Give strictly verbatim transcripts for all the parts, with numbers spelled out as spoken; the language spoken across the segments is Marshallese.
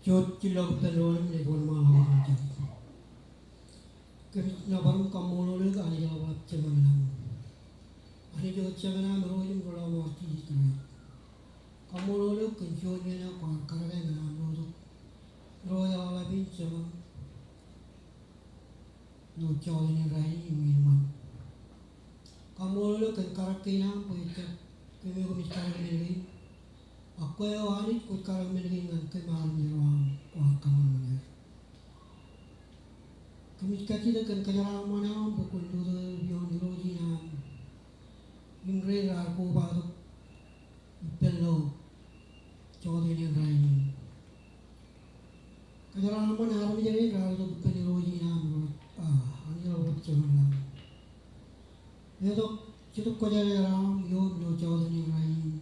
Jouj jillọk ippān doon im ej wōnṃaanḷọk ilo jar. Kōmij nōbar im kaṃṃoolol eok Anij ḷapḷap Jemem in aṃ. Anij eo Jemem in aṃ, Irooj im Ri-Lọmọọr Jisōs Kraist. Kaṃṃoolol eok kōn juon iien eo kwaar karōke ñan am lotok ro eḷaḷap in Jemem ilo jọteen in rainin im ilōṃṃan. Kaṃṃoolol eok kōn karōk kein aṃ bwe ejjab kōm eo kōmij karōk men kein. Ak kwe eo Anij kwōj karōk men kein ñan kōm armej ro aṃ kwaar kōṃanṃan er. Kōmij kajjitōk kōn kōjeraaṃṃan eo aṃ bwe kwōn lotok eok ioon irooj in aṃ im rein raar kobatok ippān ilo jọteen in rainin. Kōjeraaṃṃan armej rein raar itok ippān irooj in aṃ, Irooj, a, Anij ḷapḷap Jemem in aṃ. Letok Jetōb Kwōjarjar eo aṃ ioon ilo jọteen in rainin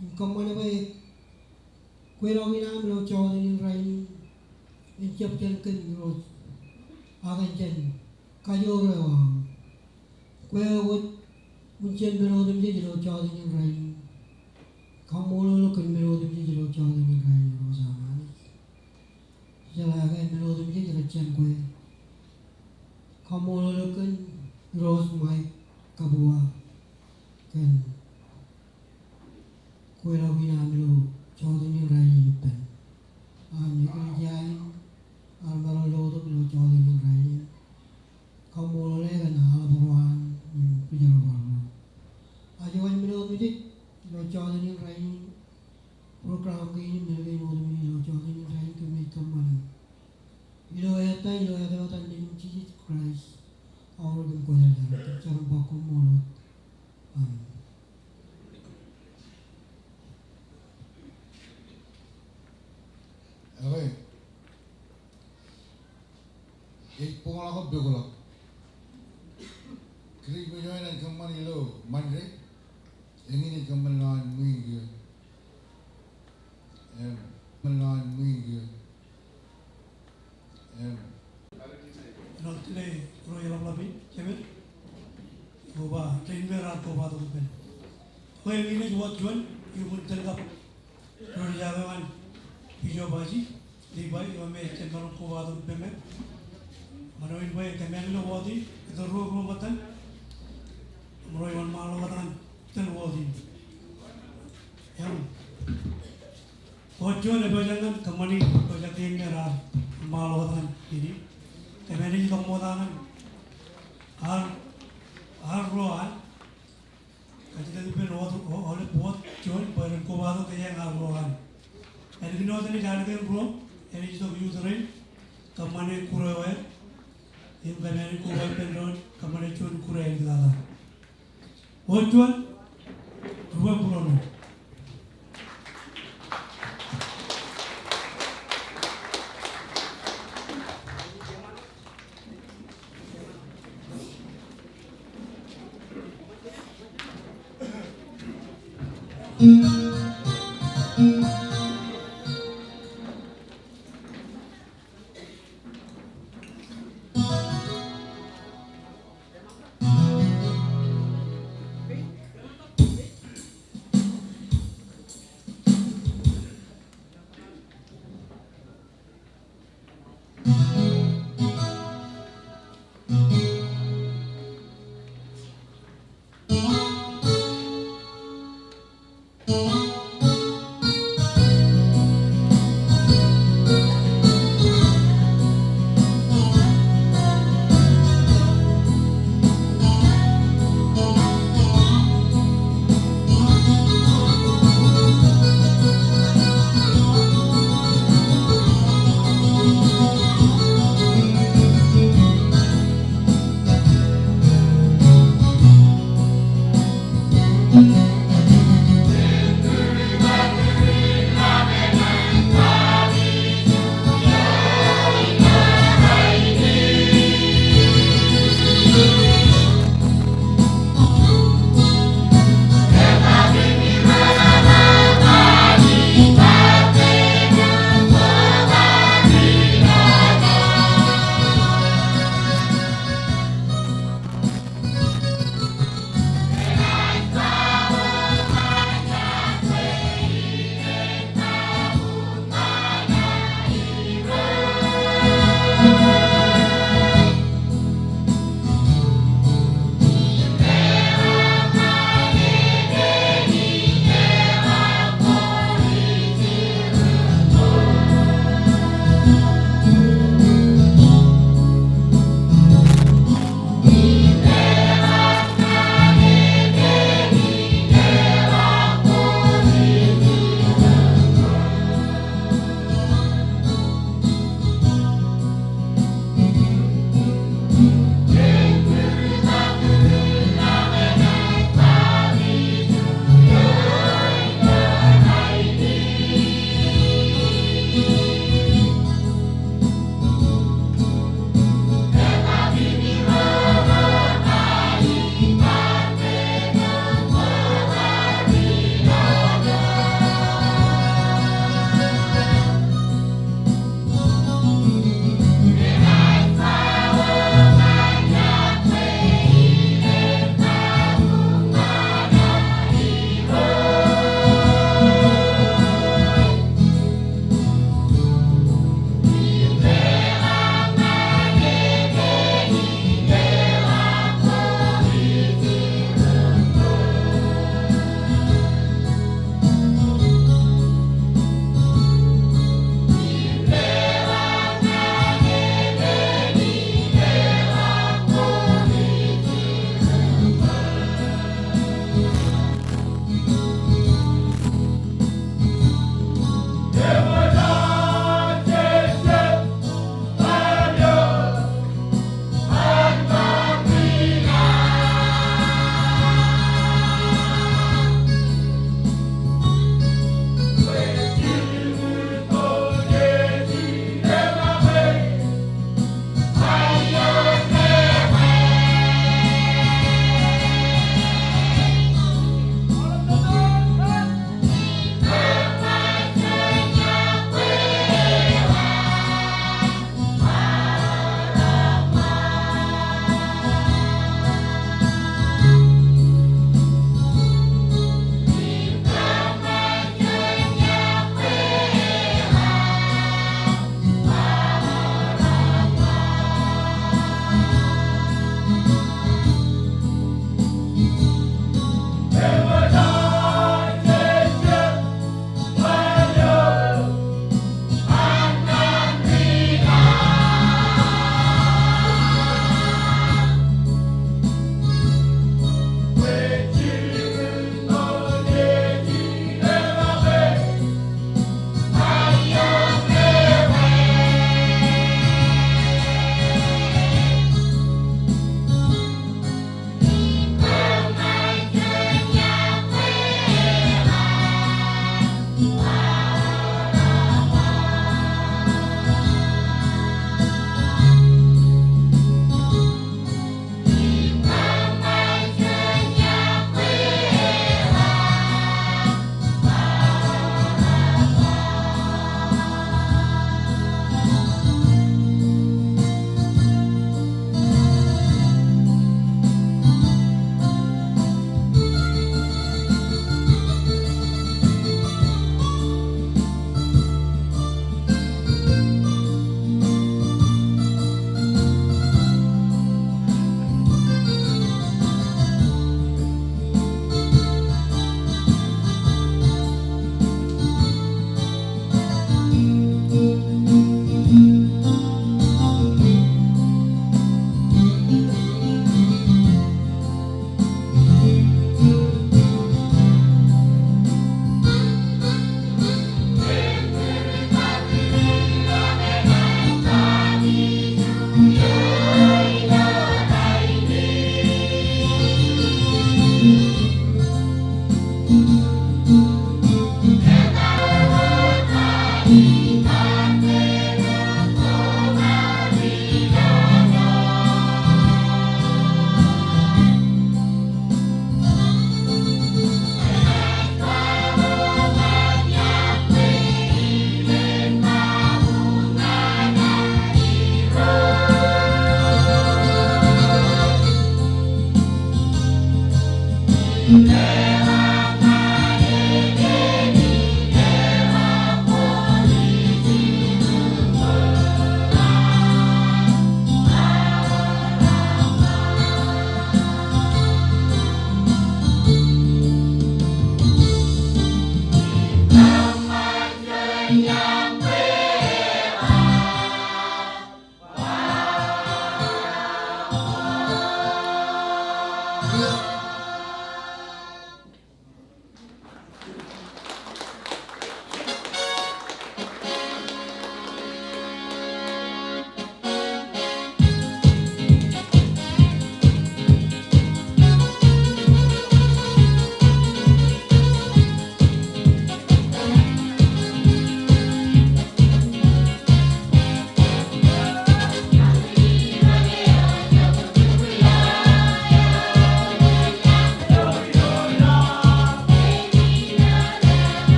im kōṃṃane bwe kweilọk in aṃ ilo jọteen in rainin en jab jān kōm, Irooj, ak en jān kajoor eo aṃ. Kwe eo kwōj wūn jān men otemjej ilo jọteen in rainin. Kaṃṃoolol eok kōn men otemjej ilo jọteen in rainin, Irooj aṃ Anij. Jeḷā ke men otemjej rej jān kwe. Kaṃṃoolol eok kōn Irooj Mike Kabua kōn kweilọk in aṃ ilo jọteen in rainin ippān. Ak eklejia in, armej ro lotok ilo jọteen in rainin. Kaṃṃoolol e kōn aḷap ro an im rijeḷ ro an. Ak eo an men otemjej ilo jọteen in rainin, program kein im men kein otemjej ilo jọteen in rainin kōmij kōṃṃane. Ilo ettā, ilo etaṃ, etaṃ Nejūṃ Jisōs Kraist, aolep im kwōjarjar. Jar im ba koṃṃool wōt. Amen. Okay. Ej boñōḷọk ak pokḷọk. Kile ṃōj eo enaaj kōṃṃan ilo Ṃande. Eñin ej kōṃṃan ilowaan ṃwiin kiiō. Im kōṃṃan ilowaan ṃwiin kiiō. Im Ilo kile ro eḷapḷap in, Jemem, eo ba, rein me raar kobatok ippān. Bwe eñin ej wōt juon, iuṃwin tōl kab ro rej aō an Bishop Aji Levi, eo me jen maroñ kobatok ippān. Ṃōṇōṇō in bwe kōmān ilo wōt in, kōttar ruo ruo ṃōttan. Im ro ej wōnṃaanḷọk wōt ñan tōl wōt in. Im wōt juon epojak ñan kōṃṃani pojak kein me raar wōnṃaanḷọk wōt ñan kōn in. Kōmān ej itok ṃokta ñan ad, ad ro ad kajjitōk ippān wōt, o, aolep wōt juon bwe ren kobatok kōj ñan ad ro ad. Ālikin wōt enaaj ālikin ruo, enaaj itok youth rein, kōṃṃane kure eo aer, im kōmān ej koba ippān doon, kōṃṃane juon kure āliktata. Wōt juon, ruo būruon.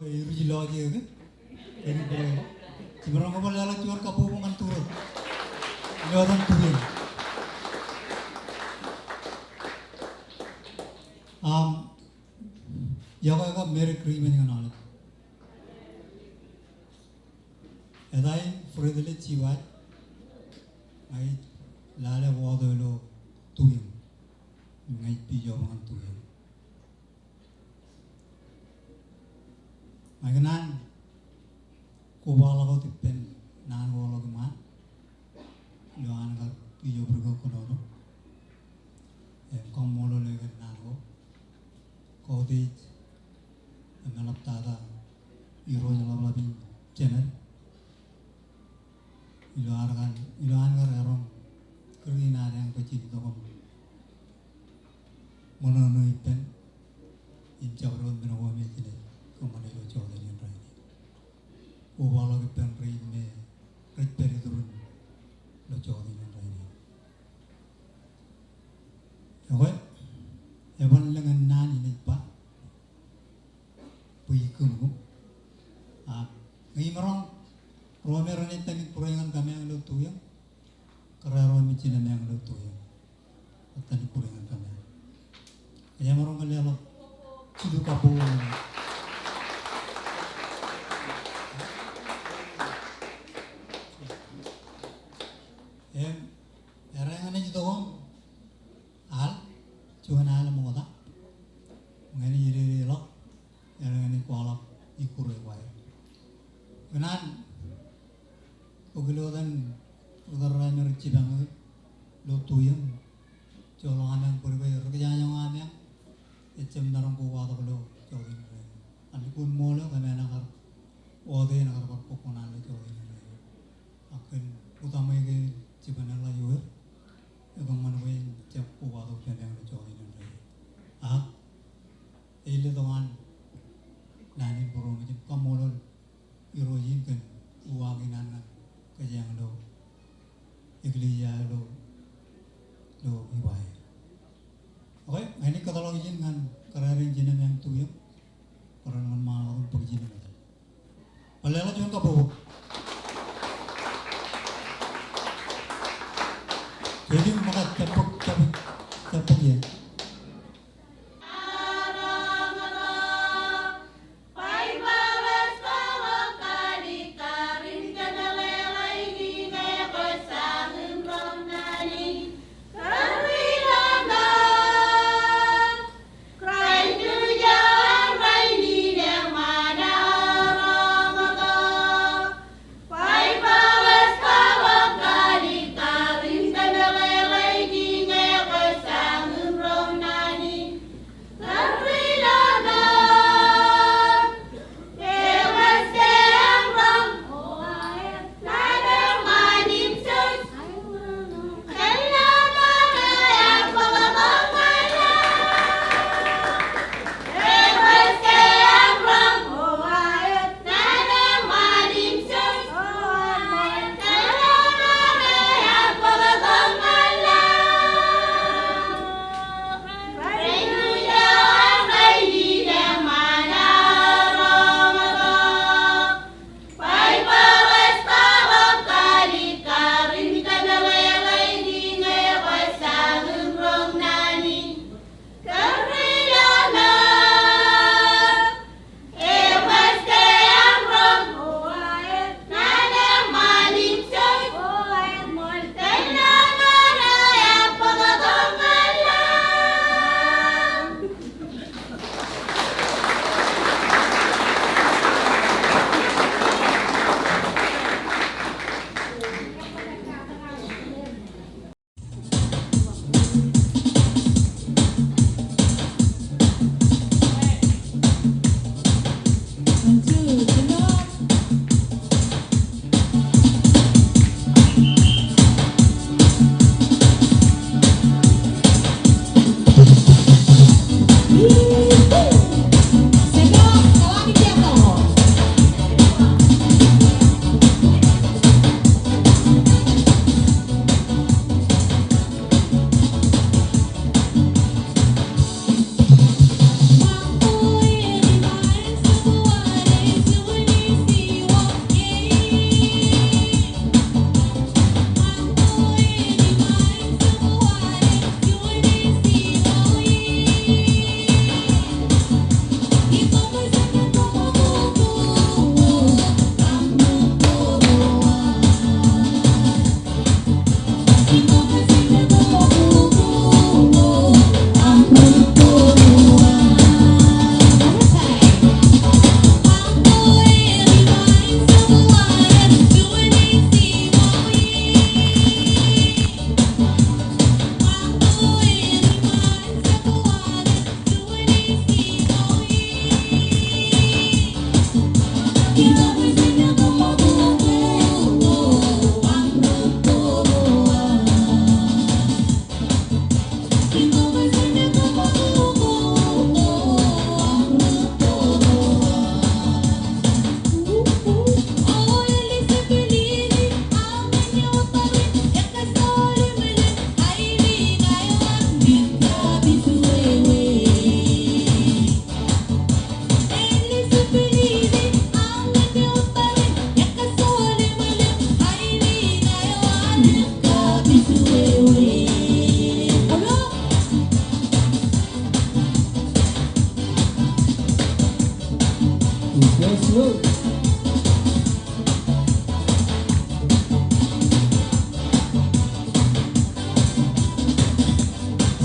Ej ruj lọjeke. Jiṃroñ ke bar leḷọk juon kabbokbok ñan Turo ilo etan Turo. Am, iọkwe kab Merry Christmas ñan aolep. Eta in Fredele Jiwaj, ña ij lale wọto ilo Tuiōñ, ña ij bishop ñan Tuiōñ. Ña ikōṇaan kobaḷọk wōt ippān naan ko ḷọk iṃaan ilo an kar bishop ri ko kōnono im kaṃṃoolol eok kōn naan ko. Koutiej im eḷaptata irooj ḷapḷap in jemed ilo an kar, ilo an kar erom kūr in ad eañ bajjek itok im ṃōṇōṇō ippān im jabdewōt men ko me jenaaj kōṃṃane ilo jota in rainin. Kobaḷọk ippān rein me rej pād iturin ilo jota in rainin. Ekwe, eban lōñ in naan in ej ba bwe ij kūmkūm. Ak ñe imaroñ ro me renaaj tōmak būrein ñan kōmeañ ilo Tuiōñ, kōrā ro me jinameañ ilo Tuiōñ rej tōmak būrein ñan kōmeañ. Ej maroñ ke leḷọk jilu kabbokbok. Im ereñin ej itok im al, juon al ṃokta. Ñe ej dedeḷọk, ereñin ej jab maroñ kobatok ilo jota in rainin. Ak lukkuun ṃool eo kōm naaj kar wōt eṇ kar bar bōk kuṇaan ilo jota in rainin. Ak kōn utaṃwe ke jipañ eḷḷā eo, ekōṃṃan bwe en jab kobatok pād ilo jota in rainin. Ak ej letok an naan in būroṃōj im kaṃṃoolol Irooj in kōn uwaak in an ñan kōjeañ ilo eklejia eo ilo, ilo Ebeye. Okay, ña inaaj kōtḷọk ijin ñan kōrā rein jinem eañ tuiō, kōrā rein ṃaan ḷọk im bōk ijin im bar leḷọk juon kabbokbok. Jejin ṃōkaj, jab bōk, jab bōk, jab bōk ie.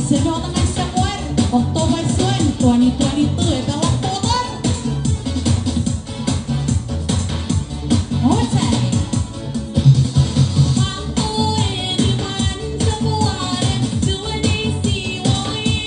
September twenty twenty-two, epeḷḷọk bọtar. Ojai. Ṃaṃ eo ej iṃaan Jabōt Water, juon ej jiwoñe.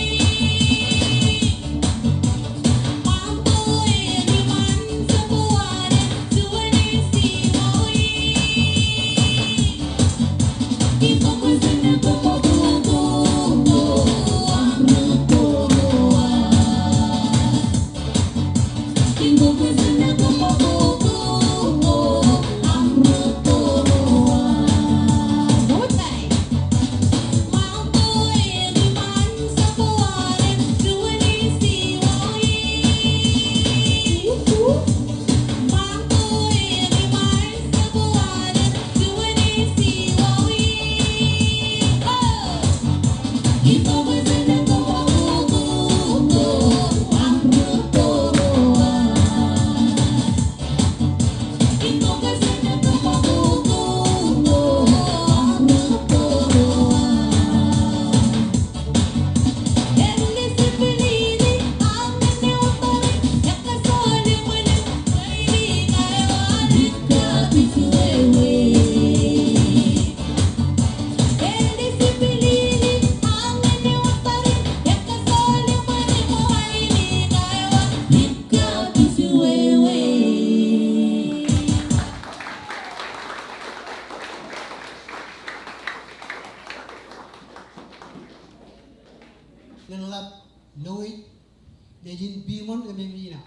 Nejin Piṃoṇ im Emina.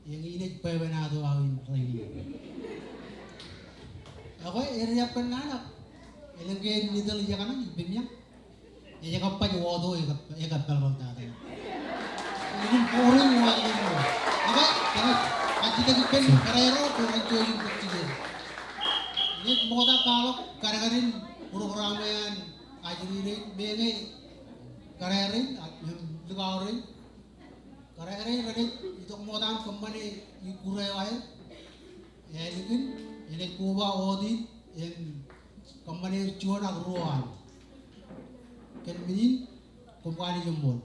Eñin ej bwebwenato aō in rainin. Ekwe, ej jab kōnnaan ak elōñ ke en nitōl ijeṇañ ippān eñ. Ej kab baj oto, ej kab, ej kab pālkọktata. Elukkuun boring waj in. Ekwe, ekwe, kajjitōk ippān kōrā ro, kōrā ro in kajjitōk. Ij ṃokta kwaḷọk kadkadin program eo an ajri rein, meñe kōrā rein, ak, im, likao rein. Kōrā rein renaaj itok ṃokta im kōṃṃane ikkure eo aer. Ālikin, enaaj koba otin, im, kōṃṃane juon ak ruo an. Kōn men in, koṃ kanooj eṃṃool.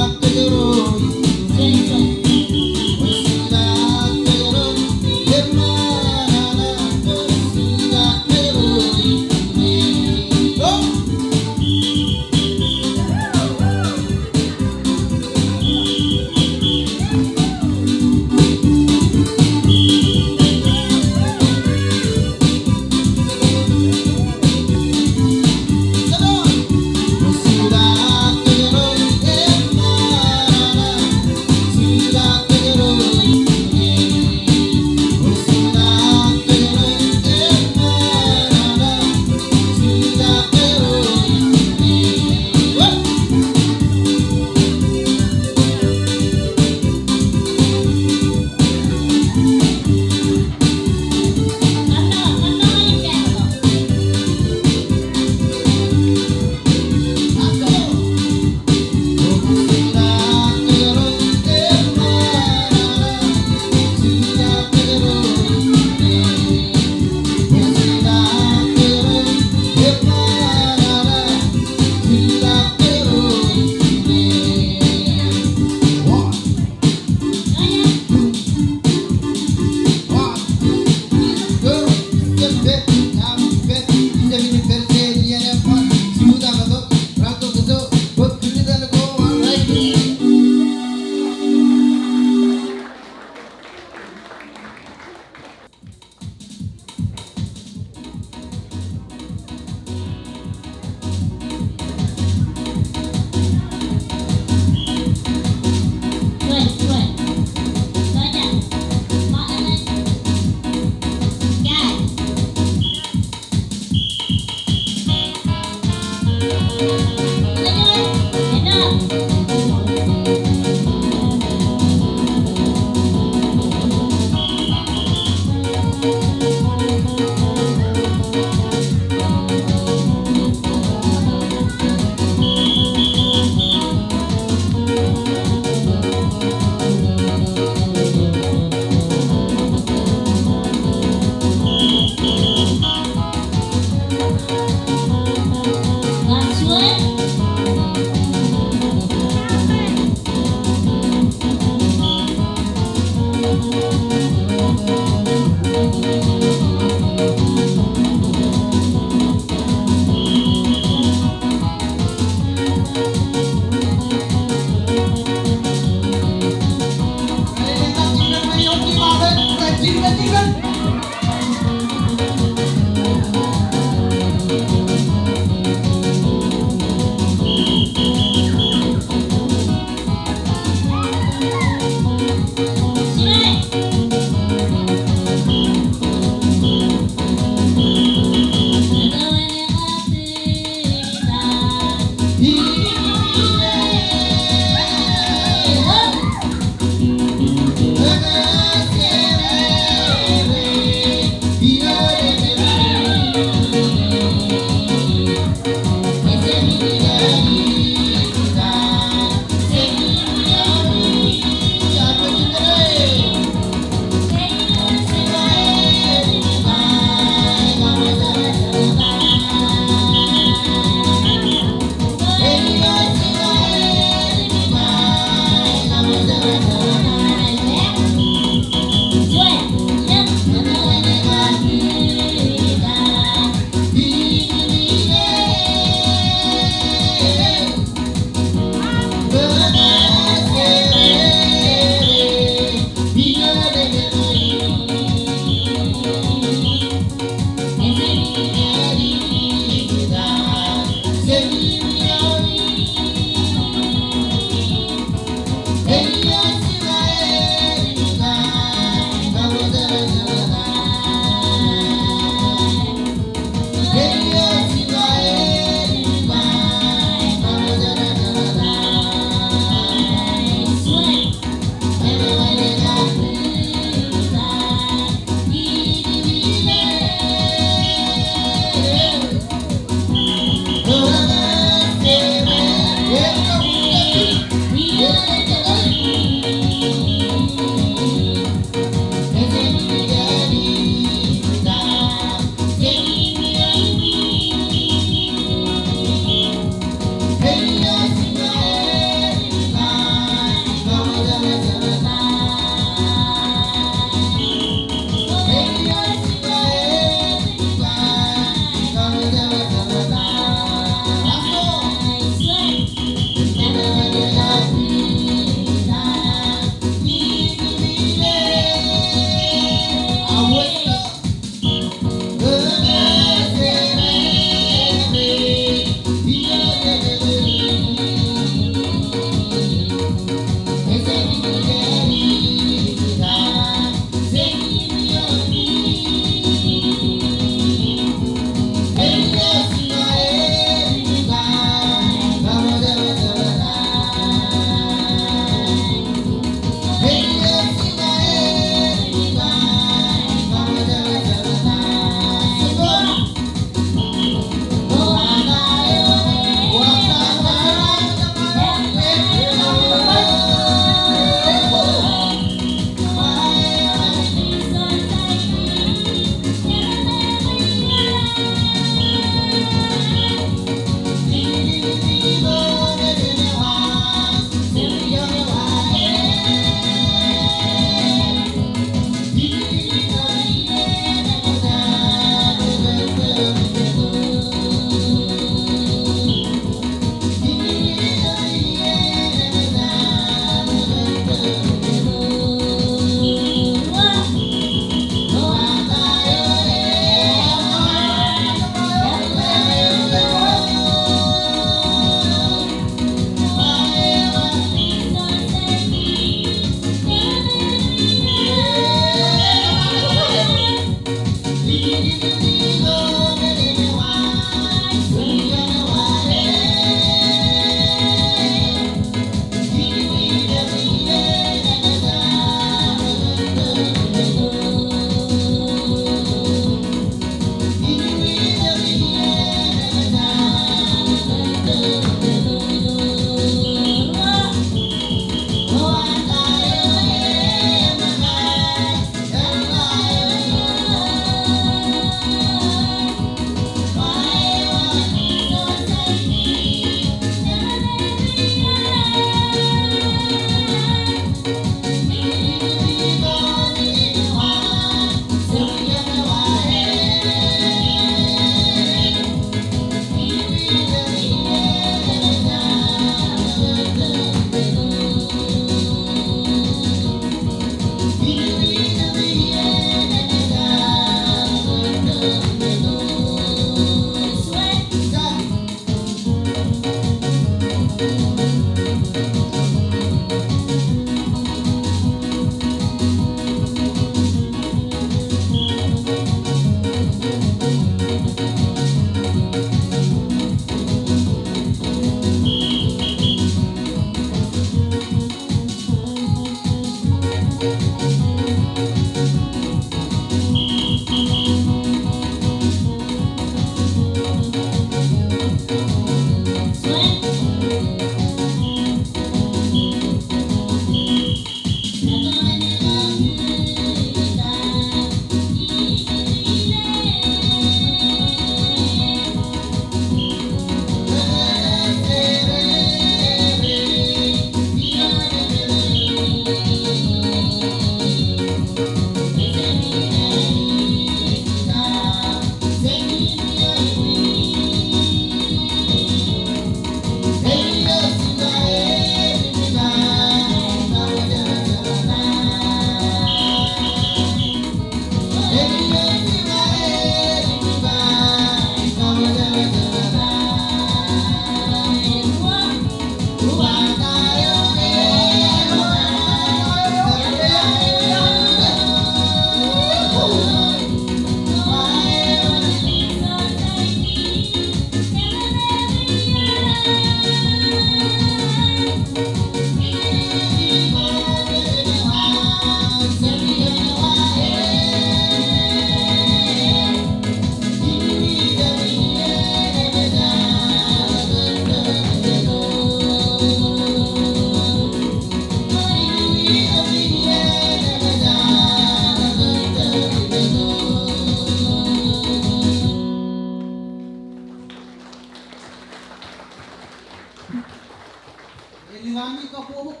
Elukami kabbokbok.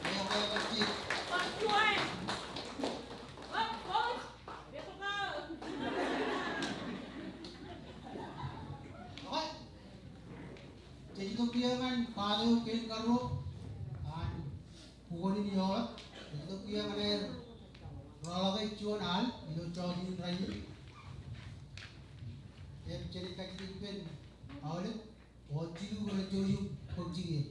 Eo, eo, eo, eo. Okay. Jej itok kiiō ñan part eo kein karuo an bukon in ioḷọk. Jej itok kiiō ñan aer rọọlḷọk juon al ilo jọteen in rainin. Im jenaaj kajjitōk ippān aolep wōt jilu rej jouj im bōk jikier.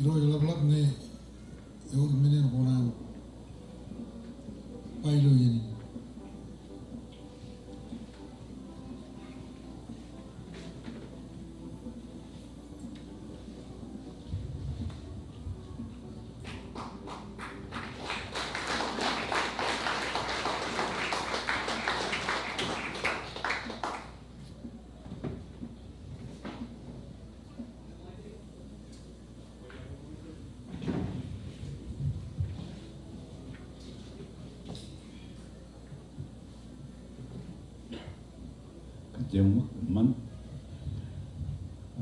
Ilo ḷapḷap ñe ewōr men en kōṇaan ba ilo iien in. Kajjioñ ṃōk, eṃṃan.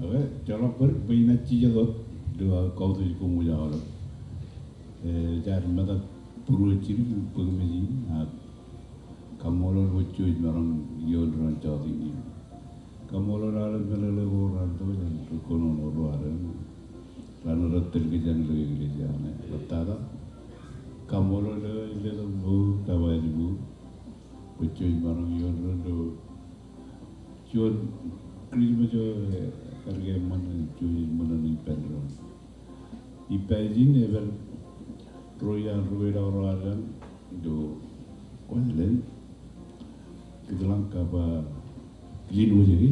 Ekwe, joḷọk bōd bwe inaaj jijet wōt ilo aō kautiej koṃ wōj aolep. Ej jaar metak būruō jidik im bōk mej in, ak kaṃṃoolol bwe jouj maroñ ioon doon jọteen in. Kaṃṃoolol aolep meḷeḷe ko raar itok jān ri kōnono ro ad, raar rej tōl kōj jān ilo eklejia ṇe. Ḷaptata, kaṃṃoolol eo ej letok mour, kab ej mour, bwe jouj maroñ ioon doon ilo juon Kūrijṃōj eo ekar ke eṃṃan, juon ṃōṇōṇō ippān doon. Ippān ijin ej pād ro iaan ri-kweilọk ro ad ilo Kuwajleen, Kitlañ kab, ah, Kilin Wōjke,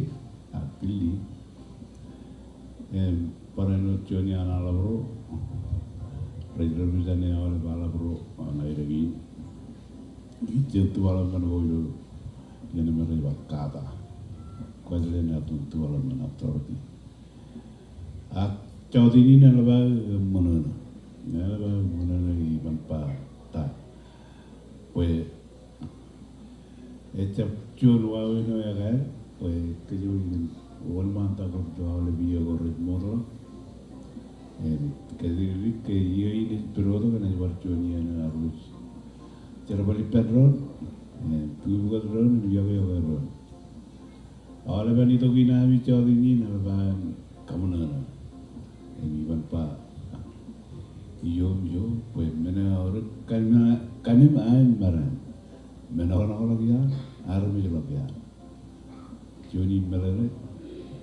ah, Kilin. Im barāinwōt juon iaan aḷap ro, rej represent e aolep aḷap ro, ah, ṇa eo ej kiin. Ij development ko ilo iien eo me rej ba CATA. Kuwajleen Atoll Development Authority. Ak jọteen in eḷap aō ṃōṇōṇō. Eḷap aō ṃōṇōṇō iban ba ta. Bwe ejjab juon wāween eo ekāāl, bwe kōj wōnṃaantak wōt ilo aolep iiō ko rej ṃootḷọk. Im kōjatdikdik ke iiō in ej pidotok enaaj bar juon iiō ṇe ear wōj jerbal ippān doon, im bwibwikōt doon, im yokwe doon. Aolepen itok in ami jọteen in eḷap an kaṃōṇōṇō. Im iban ba, ijo im ijo, bwe men eo aorōk kanim, kanim aer merain. Men eo ṇọkḷọk iaan, armej ḷọk iaan. Juon in meḷeḷe,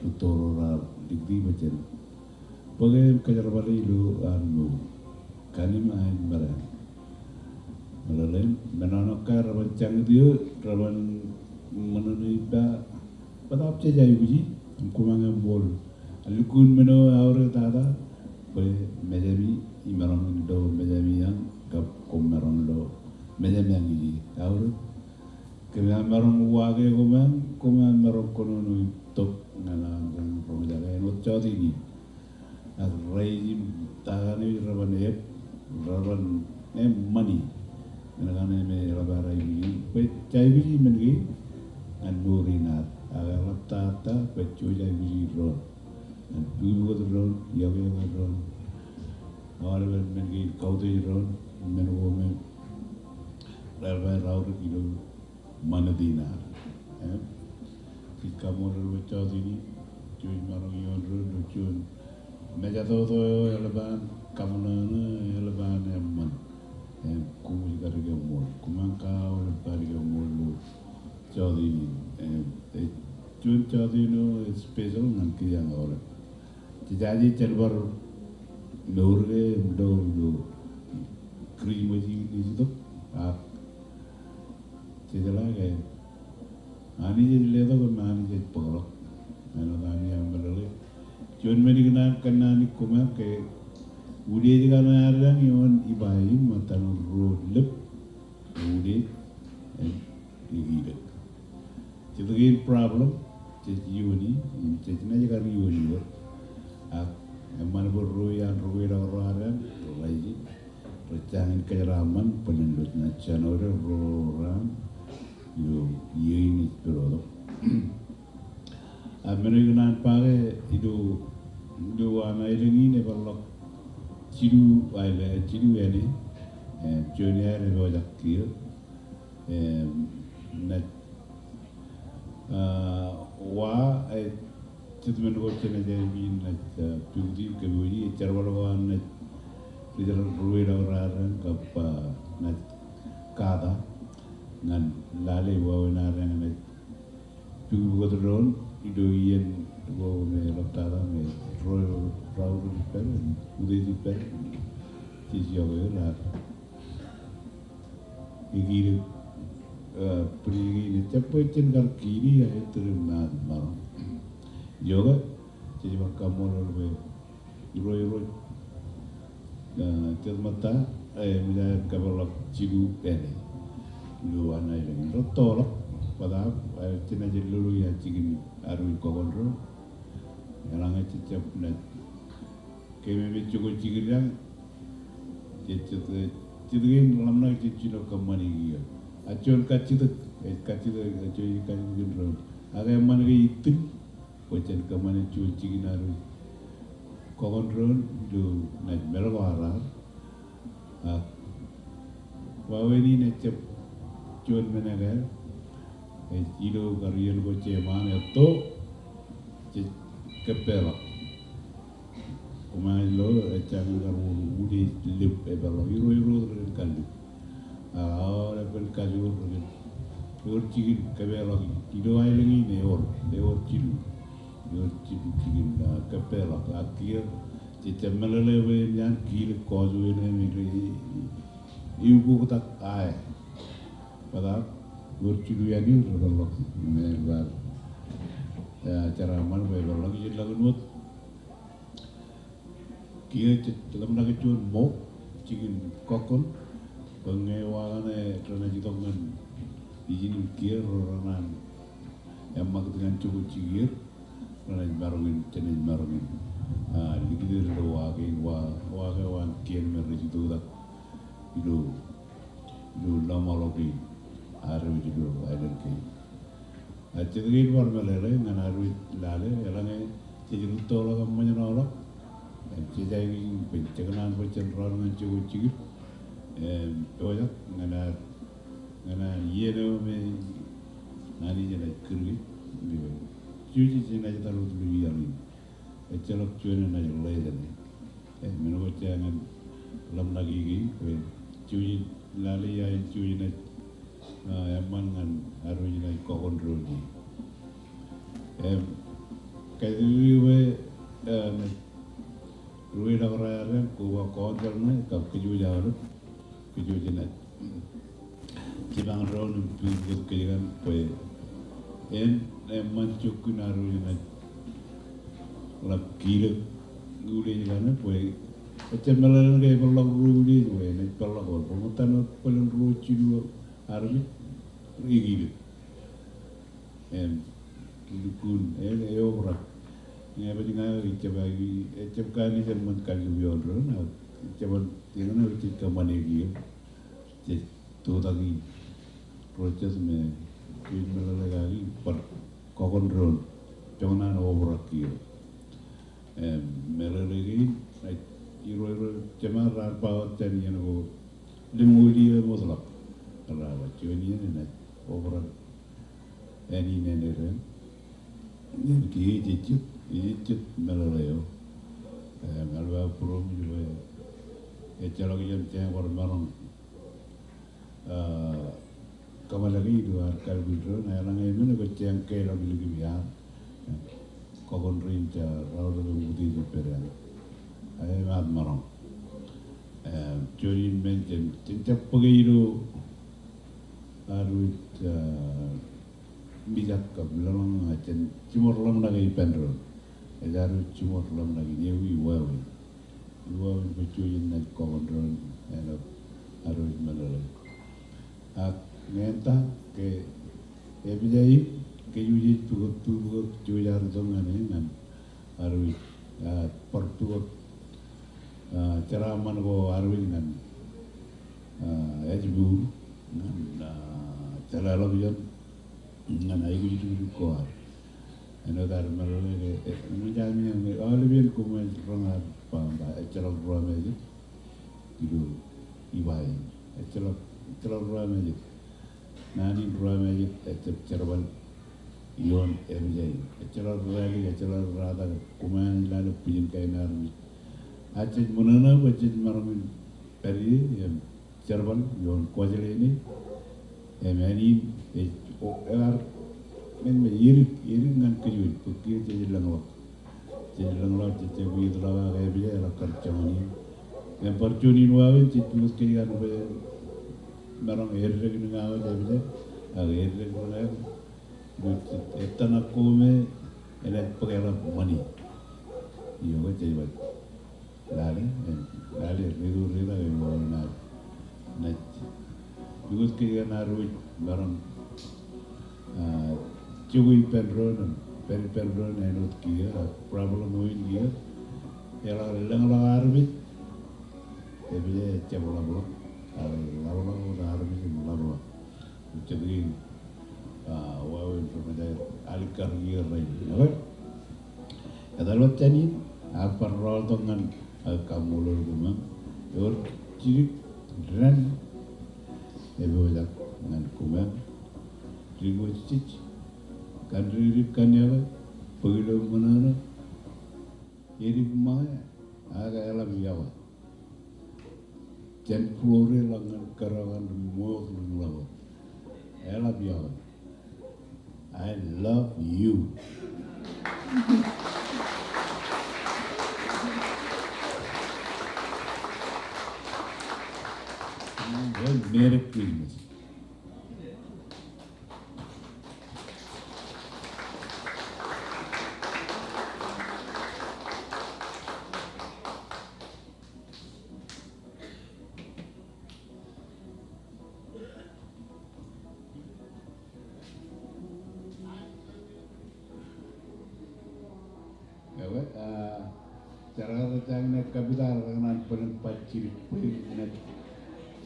rūtto ro raar likūti bwe jen bōke im kōjerbale ilo an mour. Kanim aer merain. Meḷeḷein, men eo ṇe ke reban jañit eō, reban ṃōṇōṇō ippa, bōtaab jej aikuji, im koṃ añ eṃṃool. Allukkuun men eo aorōk tata, bwe mejami imaroñ in lo mejami eañ, kab koṃ maroñ lo mejami eañ ije. Aorōk. Kōm maroñ uwaake koṃ añ, koṃ maroñ kōnono im tok ñan aṃ roñjake āinwōt jọteen in. Ak rej im ta kaṇe rej reban ep, reban ep ṃani. Men kaṇe me eḷap ad aikuji, bwe jej aikuji men kein ñan mour in ad. Ak eḷaptata bwe jej aikuji doon ñan bwibwikōt doon, yokwe doon, aolepen men kein kautiej doon, men ko me raar ba raorōk ilo ṃanit in ad. Im kōj kaṃṃoolol bwe jọteen in, jouj maroñ ioon doon ilo juon mejatoto eo eḷap an kaṃōṇōṇō, eḷap an eṃṃan. Im koṃij kar keṃṃool, koṃ añ kar keṃṃool ilo jọteen in. Im ej juon jọteen eo ej special ñan kōj aolep. Jejaje jen bar mour ke im lo ilo Kūrijṃōj in ej itok, ak jejeḷā ke Anij ej letok im Anij ej bōkḷọk. Āinwōt ami aṃ meḷeḷe. Juon men ikōṇaan kōnnaan ikōṃ ke utiej kaṇe ad eañ ioon iba in ṃōttan ruo lōb. Utiej, im ikijjien. Jet kein problem, jej iioni, im jej naaj kar iioni wōt. Ak eṃṃan bwe ruo iaan ri-kweilọk ro ad eañ, rej, rej jañin kōjeraaṃṃan, bōlen ilo January ro raan, ilo iiō in ej pidotok. Ak men eo ikōṇaan ba ke ilo, ilo an aelōñ in ebar ḷọk jilu aelōñ, jilu āne, eh, juon iaer epojak kiiō. Im, naaj, ah, wa, eh, jet men ko jenaaj aikuj in naaj, ah, pukot im kōpooji, eh, jerbal ko an naaj ri-, ri-, ri-kweilọk ro ad eañ kab, ah, naaj kata ñan lale wāween ad eañ naaj bwibwikōt doon ilo iien ko me ḷaptata me ro, ro, Ippān, utiej ippān, jej iọkwe eō raar. Ekiil, eh, bwidej kein ejjab bwe jen kar kiili, ak ettōr im maat maroñ. Iọkwe, jej bar kaṃṃoolol bwe Irooj, Irooj, eh, jet ṃōtta, eh, eṃōj aer kōpeḷḷọk jilu āne. Ilo an aelōñ in rūttoḷọk, bōtab, eh, jenaaj lolo ia jikin arwij kọkọnro. Eḷaññe jejjab naaj keememej jokwe jikin iañ, jej jet, eh, jet kein ḷōmṇak jej jino kōṃṃani kiiō. Ak juon kajjitōk, eh, kajjitōk, eh, juon kajjitōk in doon. Ak eṃṃan ke itōn, bwe jen kōṃṃane juon jikin arwij kọkọnro ilo naaj meḷeḷe ko arrar. Ak wāween in ejjab juon men ekāāl, ej ilo kar iien ko jeṃaan etto, jej kōppeḷọk. Koṃij lo, ejjañin kar wōr utiej lip epeḷḷọk, irooj ro rej kallib. Ak aolep kajoor rej, ewōr jikin kōpeḷḷọk ilo aelōñ in, ewōr, ewōr jilu. Ewōr jilu jikin, ah, kōppeḷọk. Ak kiiō, jejjab meḷeḷe bwe eṃōj an kiil kọjwōj ṇe im ilo e, e, eukoktak ae. Bōtab, ewōr jilu iaan in rej peḷḷọk. Im ej bar, ah, jeraaṃṃan bwe epeḷḷọk ijellọkin wōt. Kiiō jej ḷōmṇak juon ṃook jikin kọkkon, bwe ñe wa kaṇe renaaj itok ñan ijin im kiiō ro renaan eṃṃakūt ñan jokwe jikier, renaaj maroñ in, jenaaj maroñ in, ah, likūt er ilo wa kein, wa, wa ke waan kien me rej itoktak ilo, ilo lọmọḷọk in arwij ilo aelōñ kein. Ak jet kein bar meḷeḷe ñan arwij lale, eḷaññe jej rūttoḷọk im ṃōjṇọḷọk, im jej aikuj in bwe jekōṇaan bwe jen raan ñan jokwe jikin, im eo ejjab ñan ad, ñan ad iien eo me naan in jenaaj kūr kōj, im eo ej, jej, jenaaj etal wōt ilo iaḷ in. Ejjeḷọk juon enaaj ḷeejeṇe. Im men ko jeañ ḷōmṇaki kein, bwe jouj in lale ia in jouj in ej, ah, eṃṃan ñan arwij in ej kọkọnro in. Im, kajjitōk bwe, ah, ruweiḷọk raar eañ, koba kọọnjeḷ ṇe, kab kōjwōj aolep, kōjwōj enaaj jipañ doon im pukot kōj kaṇ bwe en eṃṃan jokkun arwij enaaj ḷap kilōk utiej kaṇe bwe ejjab meḷeḷe ke epeḷḷọk ruo utiej bwe enaaj peḷḷọk wōt. Bwe ṃōttan wōt bōlen ruo jilu arwij ekilōk. Im, lukkuun, e, eobrak. Ñe ej ña ejjab, ejjab kanooj eṃṃan kaḷḷoñ ioon doon, ak ejjab, eñṇe eo jej kōṃṃane kiiō. Jej toktak in ro jet me jej meḷeḷe kaki bar kọkọnro in, joñan an obrak kiiō. Im, meḷeḷe kein, ej, irooj ro jema raar ba wōt jān iien ko lemñoul iiō ṃootḷọk. Raar ba juon iien enaaj obrak āne in āindein. Im kiiō ejejjet, ejejjet meḷeḷe eo. Im, eḷap aō būroṃōj bwe ejjeḷọk jān jeañ bar maroñ, ah, kōṃṃan ḷọk ilo ad kalbwin doon, eḷaññe men ko jeañ keḷọk ilikin iar. Kọkọnro in jeraḷọk im utiej ippād eañ. Emaat maroñ. Im, juon in men jen, jen jab bōke ilo arwij, ah, mijak kab lōḷñọñ, ah, jen jiṃor ḷōmṇak e ippān doon. Ej arwij jiṃor ḷōmṇak in ewi wāween. Ewi wāween bwe jouj in naaj kọkọnro in āinwōt arwij meḷeḷe. Ak ñe en ta ke epija in, kōj jej pukot, pukot, jouj ad itok ñan e ñan arwij, ah, bar pukot, ah, jeraaṃṃan ko arwij ñan, ah, ājmour, ñan, ah, jeḷāḷọkjeṇ, ñan aikuj dikdik ko ad. Āinwōt ad meḷeḷe ke, e, eṃōj ami, ami, aolep iien koṃij roñ ad ba, ba, ejjeḷọk ruwamājet ilo iba in. Ejjeḷọk, ejjeḷọk ruwamājet. Naan in ruwamājet ejjab jerbal ioon epija in. Ejjeḷọk rālik, ejjeḷọk rātak, koṃij lale bwijin kain armej. Ak jej ṃōṇōṇō bwe jej maroñ in pād ie im jerbal ioon Kuwajleen e. Im āne in ej, o, ekar, men me edik, edik ñan kōj wōj, bwe kiiō jej lōñḷọk. Jej lōñḷọk, jej jab iitḷọk ak epād eḷak kar joñan in. Im bar juon in wāween jej wōj kōj kōn bwe en maroñ eddek in ña wōj epād, ak eddek in ña wōj. Ej ettōṇak ko me enaaj bōk eḷap ṃani. Iọkwe, jej wōj. Lale, eh, lale, riit, riit, ak ewōr in ad. Naaj wōj kōj kōn ad wōj maroñ, ah, jokwe ippān doon, ippān, ippān doon āinwōt kiiō, ah, problem eo in kiiō. Eḷak lōñḷọk armej, epād ejjab ḷapḷọk, ak ḷapḷọk wōt armej im ḷapḷọk. Jet kein, ah, wāween ro rej alikkar kiiō rainin. Okay? Etal wōt jān in, ak bar rọọltok ñan, ah, kaṃṃoolol koṃ. Ewōr jidik dān epojak ñan koṃ. Dik wōt jej kandidate, kandidate, bōk ilo ṃōṇōṇō, edik ṃōñā, ak eḷap iọkwe. Jān Florida ḷọk ñan Kōrọkan, ṃool ri ḷọk. Eḷap iọkwe. I love you. Well, Merry Christmas. Ewe, ah, jar kar jañin kapital kōṇaan bōlen bajjek, bōlen ṇe.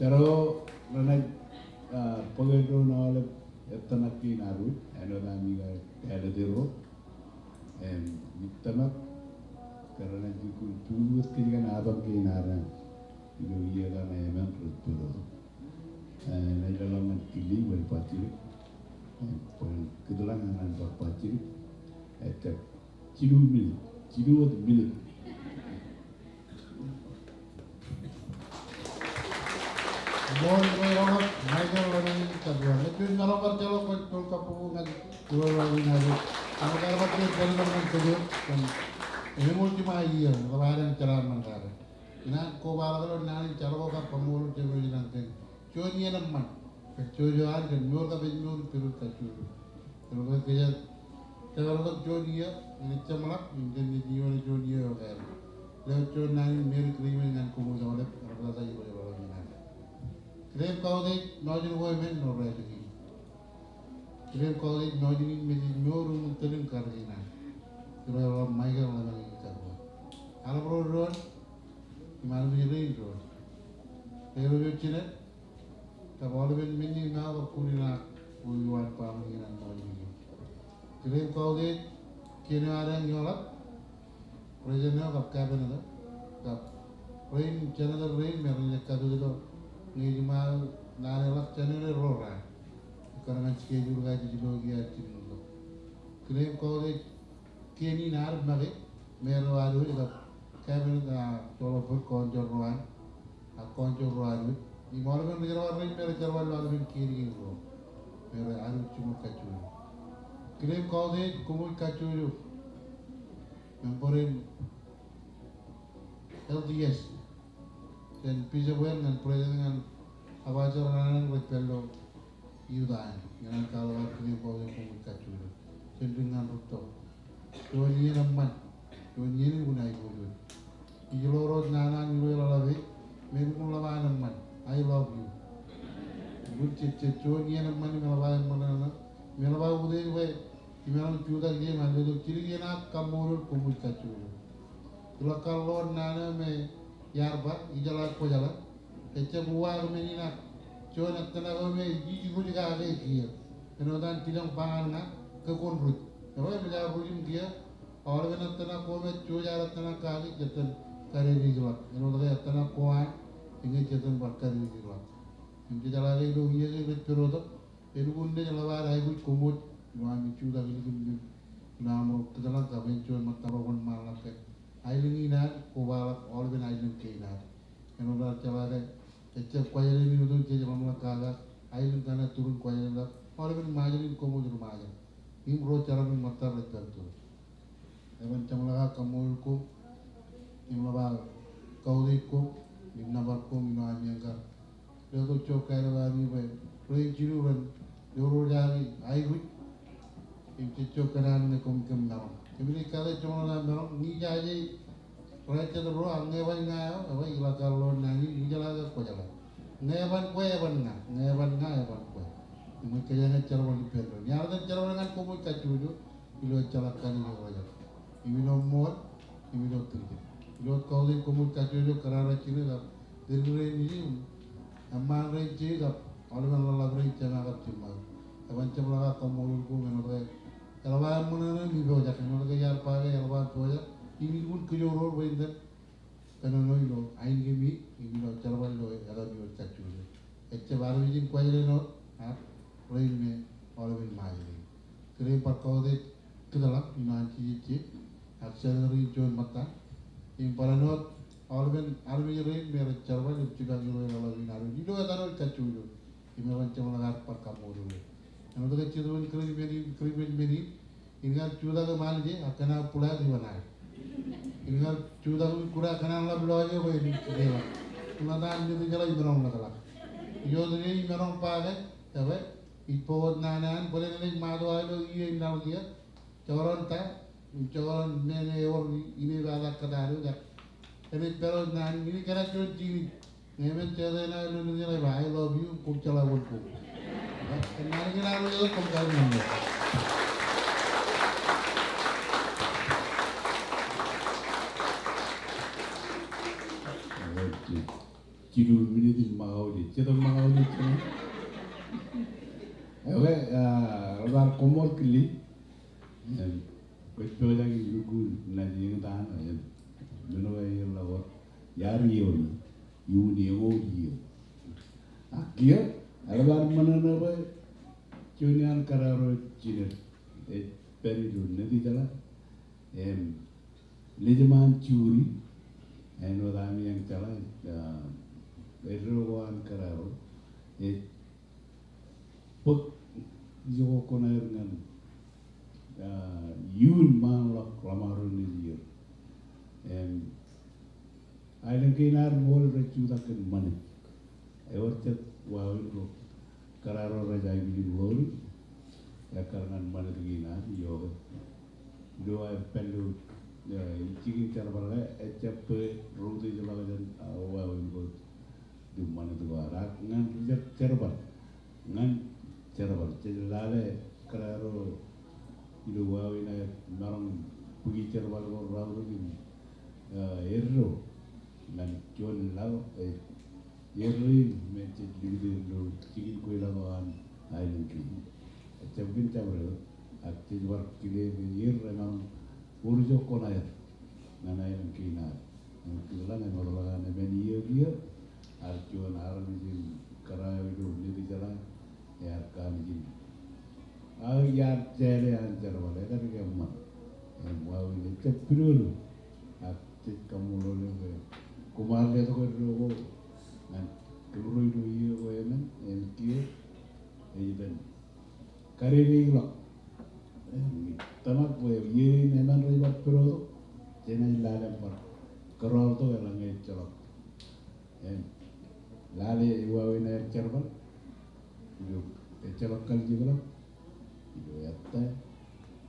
Jar eo renaaj, ah, bōk eddoin aolep ettōṇak kein ad wōj, āinwōt ami kar kāālōt er ro. Im, ij tōmak ke renaaj lukkuun pukot kōj kōn apañ kein ad ilo iiō kaṇe emān rej pād wōt. Eh, enaaj leḷọk ñan Kili bwe en bajjek. Eh, bwe en kōtḷọk ñan an bar bajjek. Eh, ejjab jilu minit, jilu wōt minit. Ṃool irooj ro ṇe, Michael Lemon in Kabuan. Ej juon maroñ bar jeḷọk kwōj tōl kabbokbok ñan irooj ro ṇe. Ak bar bar juon bar juon ñan kōj kōn eṃool jiṃa iiō, ḷap ad en jeḷā ṃōn kake. Inaaj kobaḷọk ilo naan in jar ko kab kaṃṃoolol Jemem ilañ kōn juon iien eṃṃan. Kajjojo an kōn mour kab ejmour in Piruj Kajjojo. Āinwōt ke kōj kōjparok juon iiō, im ejjeṃḷọk, im kōn ej iioone juon iiō eo ekāāl. Ilo juon naan in Merry Christmas ñan koṃwōj aolep, rej tata irooj ro ṇe. Kile im kautiej nọọj in ko emān ilo rāj kein. Kile im kautiej nọọj in mejej mour im tōl in kar kein an. Irooj ro Michael Lemon in Kabuan. Aḷap ro doon, im armej rein doon. Ro ro jined, kab aolepen men in eo kab kunin ak uwaan baaṃle in an ṃool in. Kile im kautiej kien eo ad eañ eḷap, President eo kab Cabinet eo, kab rein, Senator rein me rej kappok ilo ñe jiṃa naan eḷap jān eo ro raar. Ekkar ñan schedule ko jej lo kiiō ad jilkintok. Kile im kautiej kien in ad make, mayor eo ad wōj kab Cabinet, ah, joḷọk bōd, council ro an, ak council ro ad wōj. Im aolepen ri jerbal rein me rej jerbal ilo aolepen kien kein ro. Me rej ad wōj jiṃor kajjojo. Kile im kautiej koṃwōj kajjojo. Member in L D S. Kōn Bishop eo ñan President ñan Apostle eo an rej pād ilo Utah in, ñan an kwaḷọk aō kile im kautiej koṃwōj kajjojo. Jān dik ñan rūtto. Juon iien eṃṃan. Juon iien in unin aiboojoj. Ij lo ro naan an irooj ḷap e, men in ḷap an eṃṃan. I love you. Im jen, jen juon iien eṃṃan im eḷap an eṃṃan eṇ. Im eḷap an utiej bwe imaroñ jutak ijin im letok jidik iien ak kaṃṃoolol koṃwōj kajjojo. Ilo kar lo naan eo me iar ba, ijeḷā kwōjeḷā. Ejjab uwaak men in ak juon ettōṇak eo me ij ruj kake kiiō. Āinwōt an tilōñ ba ñan ña ke kwōn ruj. Eo ej ruj im kiiō, aolepen ettōṇak ko me jej ad ettōṇak kaki, jen itōn kadedikḷọk. Āinwōt ke ettōṇak ko an, eñin jen itōn bar kadedikḷọk. Im jejeḷā ke ilo iiō ke rej pād wōt, elukkuun naaj ḷap ad aikuj koṃwōj, ilo ami jutak ilikin men. Ilo aṃro kōtḷọk kab en juon ṃōttan ro kwōn ṃaanḷọk ke aelōñ in ad, kobaḷọk aolepen aelōñ kein ad. Āinwōt ad jeḷā ke ejjab Kuwajleen in otemjej ḷōmṇak kake, aelōñ kaṇe turin Kuwajleen kab aolepen Ṃajeḷ in koṃwōj ri Ṃajeḷ. Im ro jeram in ṃōttan rej pād wōt. Eban jeṃḷọk aō kaṃṃoolol koṃ im ḷap aō kautiej koṃ im nōbar koṃ ilo ami eñkar letok ijo kāālōt ami bwe rein jilu ren jorrāān aikuj im jej kōṇaan ñe koṃ kōm maroñ. Kōmij kate jeṃḷọk aō maroñ ñe ijaje ro jet ro ak ñe eban ña eo, eban iḷak kar ḷoor naan in, ijeḷā ke kwōjeḷā. Ñe eban kwe, eban ña, ñe eban ña, eban kwe. Im kōjeañ jerbal ippān doon. Iar iten jerbal ñan koṃij kajjojo ilo ejjeḷọk kanniōk ro jet. Im ilo ṃool, im ilo tiljek. Ilo kautiej koṃij kajjojo kōrā ro jidik kab dikdik rein nejū im eṃṃaan rein jeiū kab aolepen ḷōḷḷap rein jema kab jiṃṃaō. Eban jeṃḷọk aō kaṃṃoolol koṃ āinwōt ke eḷap aō ṃōṇōṇō im ipojak, āinwōt ke iar ba ke eḷap aō pojak im ilukkuun kōjoor bwe iten kōnono ilo ainikien im ilo jerbal ilo etaṃ eo kajjojo. Ejjab armej in Kuwajleen wōt ak rein me aolepen Ṃajeḷ in. Kile im bar kautiej kōtḷọk ilo an jejejje ak Senator in juon ṃōtta im barāinwōt aolepen armej rein me rej jerbal im jibaki ro eḷap in armej ilo etaṃ eo kajjojo. Im eban jeṃḷọk aō bar kaṃṃoolol eok. Āinwōt ke Jetōb in Kūrjin men in, Kūrjin men in, in kar jutak im alije ak kōn aō bōḷaak iban aō. In kar jutak im kūr ak kōn aō ḷap lọjọ bwe en kijeḷā. Im ḷak an Nitijeḷā imaroñ ḷak ḷọk. Ijo ej imaroñ ba ke, ekwe, ij bōk wōt naan an, bōlen ej ṃaat eo aō ilo iien in laḷ kiiō, jekdọọn ta, im jekdọọn men eo ewōr ine eo epatak kōtaan eo, jak. Kōn ej pād wōt naan in, in kōṇaan juon jikin. Ñe men jete ṇa ilo Nitijeḷā ej ba, "I love you," koṃ jeḷā wōn koṃ. Kōn naan in kōṇaan eo koṃ kar ñan ñe. Jilu minit in ṃakauj, jete ṃakauj jeṇe. Ekwe, ah, bar koṃṃool kile. Im, kwōj pojak in lukkuun naaj eñtaan, im, men eo eḷap wōt iar iiō ṇe, iuun eñoul iiō. Ak kiiō, eḷap aō ṃōṇōṇō bwe juon iaan kōrā ro jined ej pād ilo Nitijeḷā, im, lejṃaan juri, āinwōt ami eñjeḷā, ah, eddo ko an kōrā ro, ej bōk ijoko koṇaer ñan, ah, iuun ṃaanḷọk ḷōṃaro nejier. Im aelōñ kein ad ṃool rej jutak kōn ṃanit. Ewōr jet wāween ro kōrā ro rej aikuj in ḷoori, ekkar ñan ṃanit kein ad, iọkwe. Ilo aer pād ilo, eh, jikin jerbal ke, ejjab bwe ro utiej ḷọk jān, ah, wāween ko ilo ṃanit ko ad ak ñan ri jer-, jerbal. Ñan jerbal. Jej lale kōrā ro ilo wāween aer maroñ bōki jerbal ko raorōk im, eh, eddo ñan juon laḷ, eh, eddo in me jej likūt er ilo jikin kweilọk eo an aelōñ kein. Ejjab kōn jabdewōt, ak jej bar kile ke er remaroñ wōr ijoko koṇaer ñan aelōñ kein ad. Im kōtḷọk im eḷap an emān iiō kiiō, ear juon armej in kōrā eo ilo Nitijeḷā, ear kaamijin. Ak iar jāle an jerbal, ekar ke eṃṃan. Im wāween ejjab pidodo, ak jej kaṃṃoolol eok ke koṃ ar letok eddo ko ñan kōmro ilo iiō ko emān, im kiiō, ej iten kadedeḷọk. Im ij tōmak bwe iiō in emān rej bar pedotok, jenaaj lale im bar kōrọọltok eḷaññe ejjeḷọk. Im lale wāween aer jerbal ilo ejjeḷọk kalijekḷọk ilo ettā.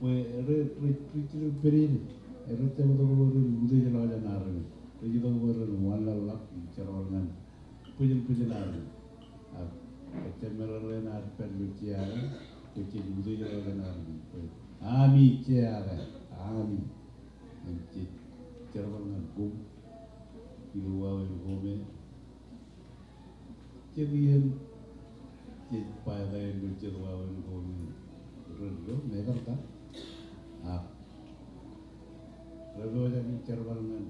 Bwe rej, rej, rej jino pedede, rej jab itok bwe ren utiej ḷọk jān armej. Rej itok bwe ren wanlaḷḷọk im jerbal ñan bwijin bwijin armej. Ak ejjab meḷeḷe in ad pād ilo jea ke, bwe jej utiej ḷọk jān armej. Bwe ami jea ke, ami. Im jej jerbal ñan koṃ ilo wāween ko me jet iien jej ba eta ilo jet wāween ko me ren lo, me kar ta. Ak rej pojak in jerbal ñan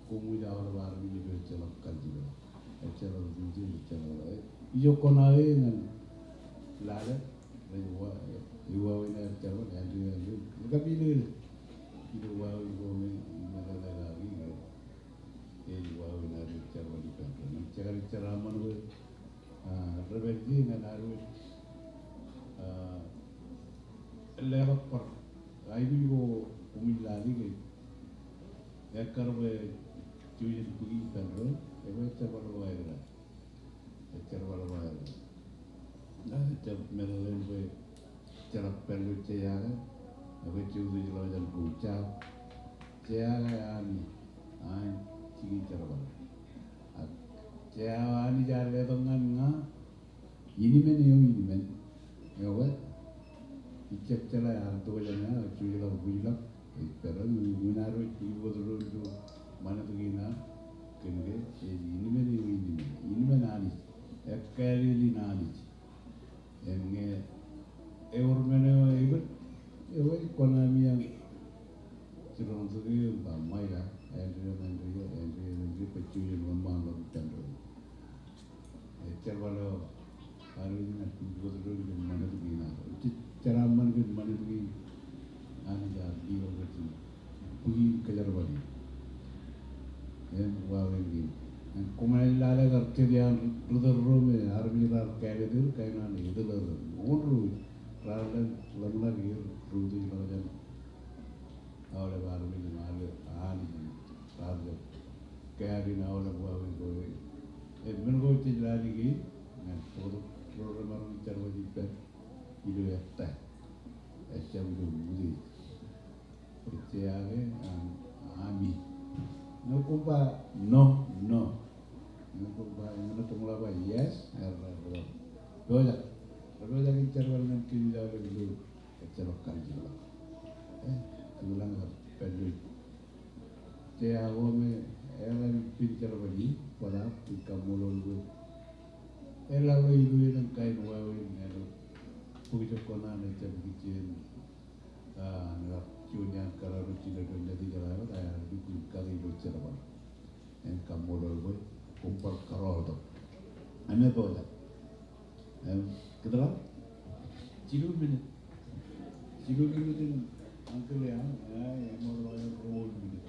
koṃij aolep armej ilo ejjeḷọk kalijekḷọk. Ejjeḷọk ijin, ejjeḷọk, eh, ijoko koṇaer ñan lale, rej wa, eh, ej wāween aer jerbal, āindein, āindein, ej kab ilelek ilo wāween ko me, meḷeḷe kaki, eh, ej wāween aer jerbal ippān doon. Im jekar jeraaṃṃan bwe, ah, rej pād ie ñan ad wōj, ah, leḷọk bar aikuj ko koṃij lale ke Ekkar bwe jouj in bōk ippān doon, ekwe ejjeḷọk bar ba aer. Ejjeḷọk bar ba aer. Ak ejjeḷọk meḷeḷein bwe ejjeḷọk pād ilo jea ke, ekwe jouj ḷọk jān ko jab. Jea ke ami, an jikin jerbal. Ak jea Anij ear letok ñan ña, inimen eo inimen. Eo wet. Ijjab jeḷā ear itok jān ña, jouj ḷọk bwijḷọk. Ej pād eo, unin ad wōj bwijbwijbōd doon ilo ṃanit kein ad. Kōnke ej inimen eo inimen. Inimen Anij. Ekkāālel in Anij. Im ñe ewōr men eo ebōd, eo ej kōṇaan iaan jiroñ tok im ba ṃae eo, āindein, āindein, āindein, āindein, bwe jouj in wōnṃaanḷọk ippān doon. Ejjeḷọk bar eo, bar eo ñan bwijbwijbōd doon kōn ṃanit kein ad. Ej jeraaṃṃan kōn ṃanit kein Anij ear letok jān bōk in kōjerbal in. Im wāween kein. Im koṃ naaj lale kar jet iaan ri tōl ro me armej raar kāālōt er, kain an eteḷọk er. Wōn ro raar lōñ, lōñḷọk er, ro rej ḷọk jān aolep armej im aolep Anij raar jab kāālōt in aolep wāween ko. Im men ko jej lale kein, ñan bōktok ro remaroñ in jerbal ippān ilo ettā. Ejjab ilo utiej. Ejjeḷọk, um, ami. Ñe koṃ ba no, no. Ñe koṃ ba, ñe koṃ ba yes, er, er, er. Pojak. Pojak in jerbal ñan kōj aolep ilo ejjeḷọk kalijekḷọk. Eh, kōlañ kar pād ilo jea ko me eḷap ippān jerbal in, bōtab in kaṃṃoolol bwe eḷap ilo elōñ kain wāween eo. Bōk ijo kōṇaan ejjab ikijjien. Ah, ñe kar juon iaan kōrā ro jino doon ñan ijellọkjeḷā, ear lukkuun kate ilo jerbal. Im kaṃṃoolol bwe koṃ bar kōrọọltok. Im epojak. Im kōtḷọk? Jilu minit. Jilu minit in uncle eo, ah, im ṃool ḷọk eo ruo minit.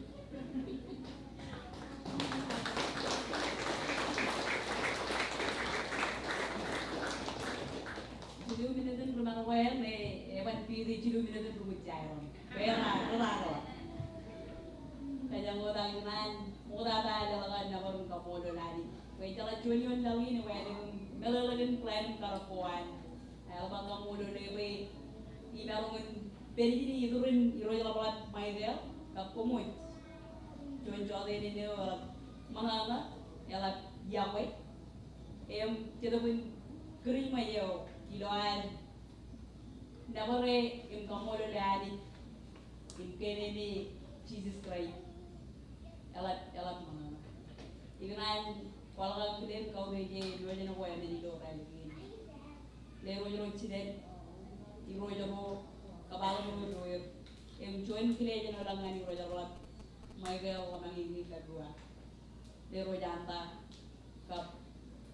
Jilu minit in ri-ṃaroñ ko aer, me eban piti jilu minit in ri-ṃōj jairoñ. Bwe rej, rej, rej. Kōjeañ wōt ak ikōṇaan ṃoktata leḷọk aō nōbar im kaṃṃoolol Anij. Bwe ejjeḷọk juon ioon laḷ in, bwe ālikin meḷeḷe in plan im karōk ko an. Eḷap aō kaṃṃoolol e bwe imaroñ in pād ijin iturin Irooj Ḷapḷap Michael, kab koṃij. Juon jọteen eo eḷap ṃōṇōṇō, eḷap iọkwe. Im jetōb in kūr ṃōj eo ilo ad nōbar e im kaṃṃoolol e Anij im kememej Jisōs Kraist. Eḷap, eḷap ṃōṇōṇō. Ikōṇaan kwaḷọk aō kile im kautiej e ilo jen ko emān ilo raan kein. Irooj ro jinen, irooj ro, kab aḷap ro irooj. Im juon kile jen wōnṃaanḷọk ñan Irooj Ḷapḷap Michael Ḷōṃañi Kilikitua. Irooj Anta, kab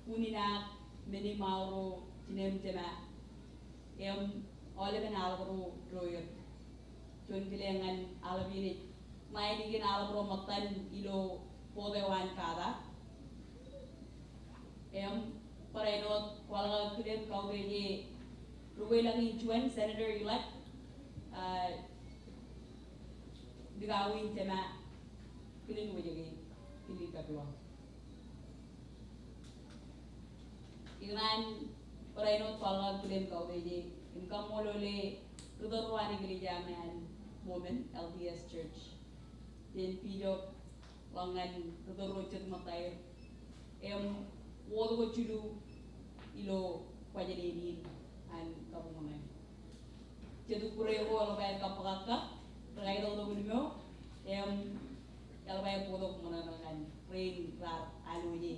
unin ak men in ṃae ro jinem jema. Im aolepen aḷap ro irooj. Juon kile ñan aḷap in ej ṇa in iien aḷap ro ṃōttan ilo board eo an Kata. Im barāinwōt kwaḷọk aō kile im kautiej e rūkweilọk in juon senator elect, ah, Likao in jema Kilin Wōjke, Kilin Kaduwa. Ikōṇaan barāinwōt kwaḷọk aō kile im kautiej e im kaṃṃoolol e ri tōl ro an eklejia eo an Ṃomen L D S Church. Jen pijo ḷọk ñan ri tōl ro jet ṃōttaer im wōt ko jilu ilo Kuwajleen in an Kabuñbuñ in. Jet ukkure ko eḷap aer kappakakak, ri kaitoktok in ṃō, im eḷap aer bōktok ṃōṇōṇō ñan rein raar aloje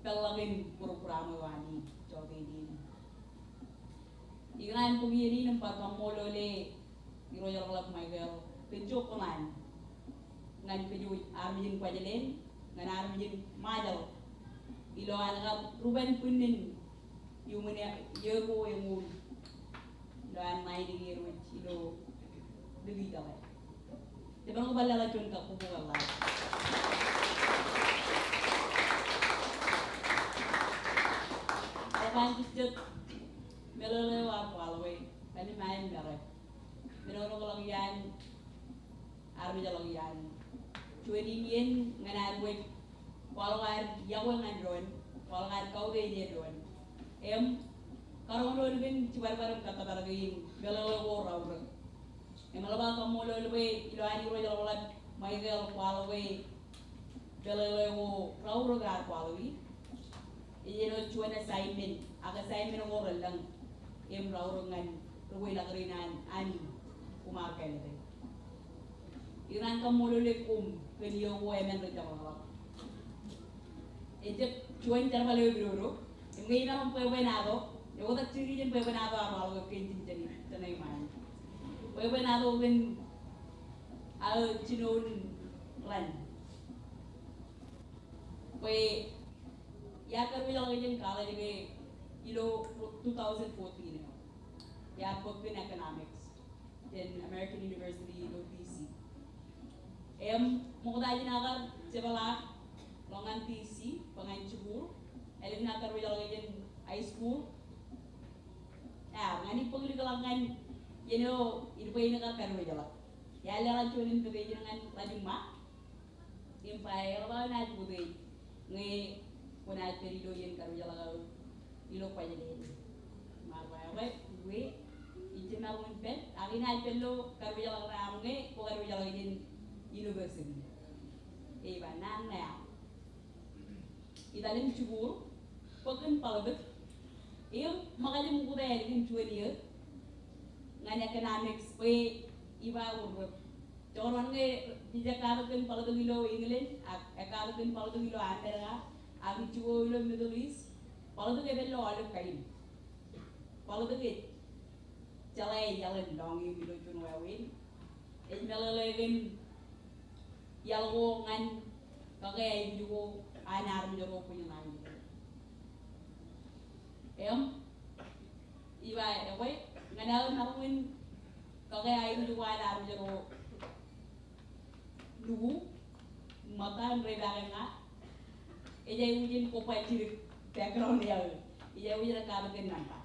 peḷḷọk in program eo an in, jọteen in. Ikōṇaan bōk iien in im bar kaṃṃoolol e Irooj Ḷapḷap Michael kōn ijo kōṇaan ñan kōj armej in Kuwajleen, ñan armej in Ṃajeḷ. Ilo an kar rupen bwinnin iuṃwin iiō ko eñoul. Ilo an ṇa in iien ro ilo likjab. Jepān ko bar leḷọk juon kabbokbok in ḷalem. Eḷap an jijet meḷeḷe eo ar kwaḷọk e, kōn iṃaan meḷeḷe. Menono ḷọk iaan armej ḷọk iaan. Juon in iien ñan ad wōj kwaḷọk ad iọkwe ñan doon, kwaḷọk ad kautiej doon. Im karoñḷọk kōn jibadbad im kōttōpar kein meḷeḷe ko raorōk. Im eḷap aō kaṃṃoolol bwe ilo an Irooj Ḷapḷap Michael kwaḷọk e meḷeḷe ko raorōk ear kwaḷọki. Ej āinwōt juon assignment, ak assignment ko relōñ im raorōk ñan ri-kweilọk rein an Anij, koṃ ar kāālōt e. Ikōṇaan kaṃṃoolol e koṃ kōn iiō ko emān ri jeṃḷọk. Ejjab juon jerbal eo epidodo. Im ñe imaroñ bwebwenato, ekwe ej jejjet in bwebwenato aō waḷọk kōn jejjet in, jejjet in. Bwebwenato kōn aō jinoin ran. Bwe iar kadiwōjḷọk jān college ke ilo two thousand fourteen eo. Iar bōk kōn economics jān American University ilo D C. Im ṃokta jān aō kar jepḷaak ḷọk ñan D C bwe ñan jikuuḷ, ālikin aō kadiwōjḷọk jān high school. Ear ñan ibōk likḷọk ñan iien eo ij bwe in kar kadiwōjḷọk. Iar leḷọk juon invitation ñan ḷajiṃ ṃa. Im ba eḷap aō naaj utiej ñe kwōnaaj pād ilo iien kadiwōjḷọk aō ilo Bajjek in. Im ear ba, ekwe, ij jab maroñ in pād, ak inaaj pād ilo kadiwōjḷọk ṇe aṃ ñe kwō kadiwōjḷọk jān university. Ej ba naan ṇe aṃ. Ital im jikuuḷ, bōk kōn politics, im ṃōkaj im ukōt ālikin juon iiō ñan economics bwe ij ba wōr rep. Jekdọọn ñe ij katak kōn politics ilo England, ak ekatak kōn politics ilo America, ak ij jiko ilo Middle East, politics ej pād ilo aolep kain. Politics ej jeḷā eḷap lọñiū ilo juon wāween. Ej meḷeḷe kōn iaḷ ko ñan kake aikuj ko an armej ro bwijin ḷain. Im ij ba ekwe ñan aō maroñ in kake aikuj ko an armej ro nukū, ṃōtta im rej ba ke ña, ej aikuj in kobba jidik background eo aō. Ej aikuj in katak kōn nōṃba.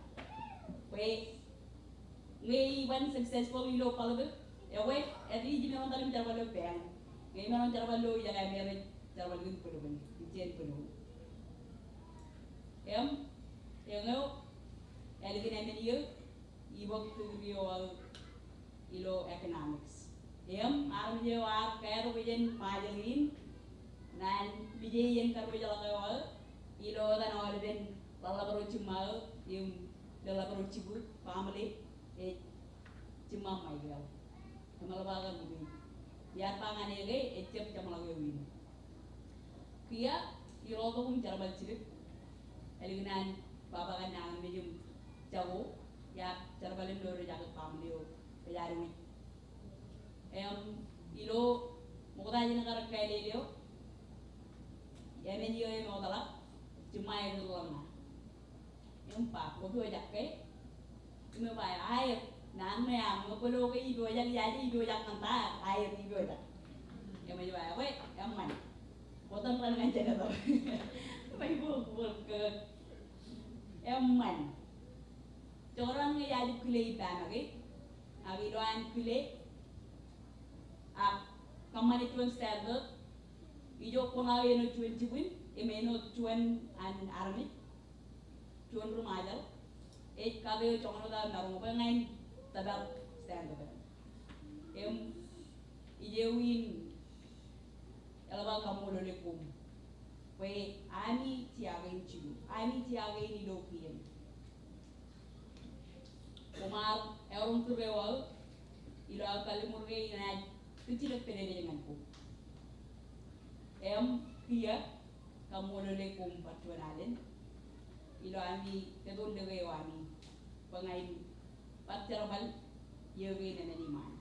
Bwe ñe ij ban successful ilo politics, ekwe, at least ij maroñ tar im jerbal ilo bank. Ñe ij maroñ jerbal ilo ijoko marriage, jerbal kōn bōlbōl, ij jab bōlbōl. Im, eñeo, ālikin emān iiō, ij bōk degree eo aō ilo economics. Im armej eo ear kātok jān Ṃajeḷ in, naan mije iien kadiwōjḷọk eo aō, ilo etan aolepen ḷōḷḷap ro jiṃṃaō, im lōḷḷap ro jibū, family, ej jiṃṃaṃ Michael. Im eḷap aō kar utiej. Iar ba ñan e ke ejjab jeṃḷọk eo in. Kiiō, irooj tok im jerbal jidik. Ālikin an baba kaṇ nañinmej im jako, iar jerbal im lo rej ak family eo rej ad wōj. Im ilo ṃokta jān kar kālele eo, emān iiō eoteḷọk, jiṃṃa eo ej ḷōḷḷap ṇa. Im ba, kwō pojak ke? Im ej ba, aet, naan ṇe aṃ, kwōlo ke ij pojak, ijaje ij pojak ñan ta, aet ij pojak. Im ej ba, ekwe, eṃṃan. Kwō tōn ran ñan Senator. Im ej ba, kwō, kwō, eṃṃan. Jekdọọn ñe iar jab kile ippa make, ak ilo an kile, ak kōṃṃane juon standard, ijo koṇaō āinwōt juon jibwin, im āinwōt juon an armej, juon ri-Ṃajeḷ, ej kate eo joñan wōt aō maroñ bwe ña in tōpar standard eo. Im ij ewi in eḷap aō kaṃṃoolol e koṃ. Bwe ami jea kein jilu, ami jea kein ilo kien. Koṃ ar eroñ tūr eo aō, ilo aō kalliṃur ke inaaj kūjjilōk pād enaaj ñan koṃ. Im kiiō, kaṃṃoolol e koṃ bar juon alen. Ilo ami, kōtōndōk eo ami, bwe ña in bar jerbal, iiō kein emān iṃaan.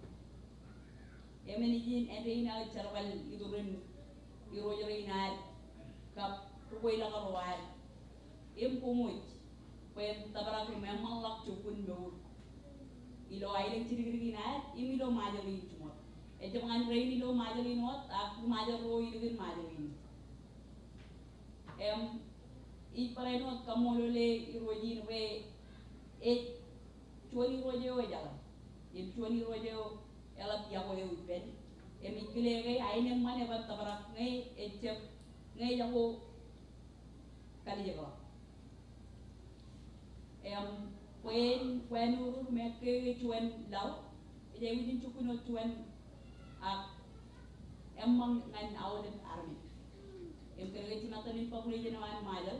Emān ijin āindein aō jerbal iturin irooj rein ad kab ri-kweilọk ro ad. Im koṃij bwe en tōprak im eṃṃanḷọk jokkun mour ilo aelōñ jidikdik in ad im ilo Ṃajeḷ in jiṃor. Ejjab ñan rein ilo Ṃajeḷ in wōt, ak ri-Ṃajeḷ ro ilikin Ṃajeḷ in. Im ij barāinwōt kaṃṃoolol e Irooj in bwe ej juon Irooj eo ejeḷā. Im juon Irooj eo eḷap yokwe eo ippān. Im ij kile ke aenōṃṃan eban tōprak ñe ejjab, ñe ejako kalijekḷọk. Im bwe, bwe en urur, meñe ke juon laḷ, ej aikuj in jukkuno juon ak eṃṃan ñan aolep armej. Im kōnke jimattan in population eo an Ṃajeḷ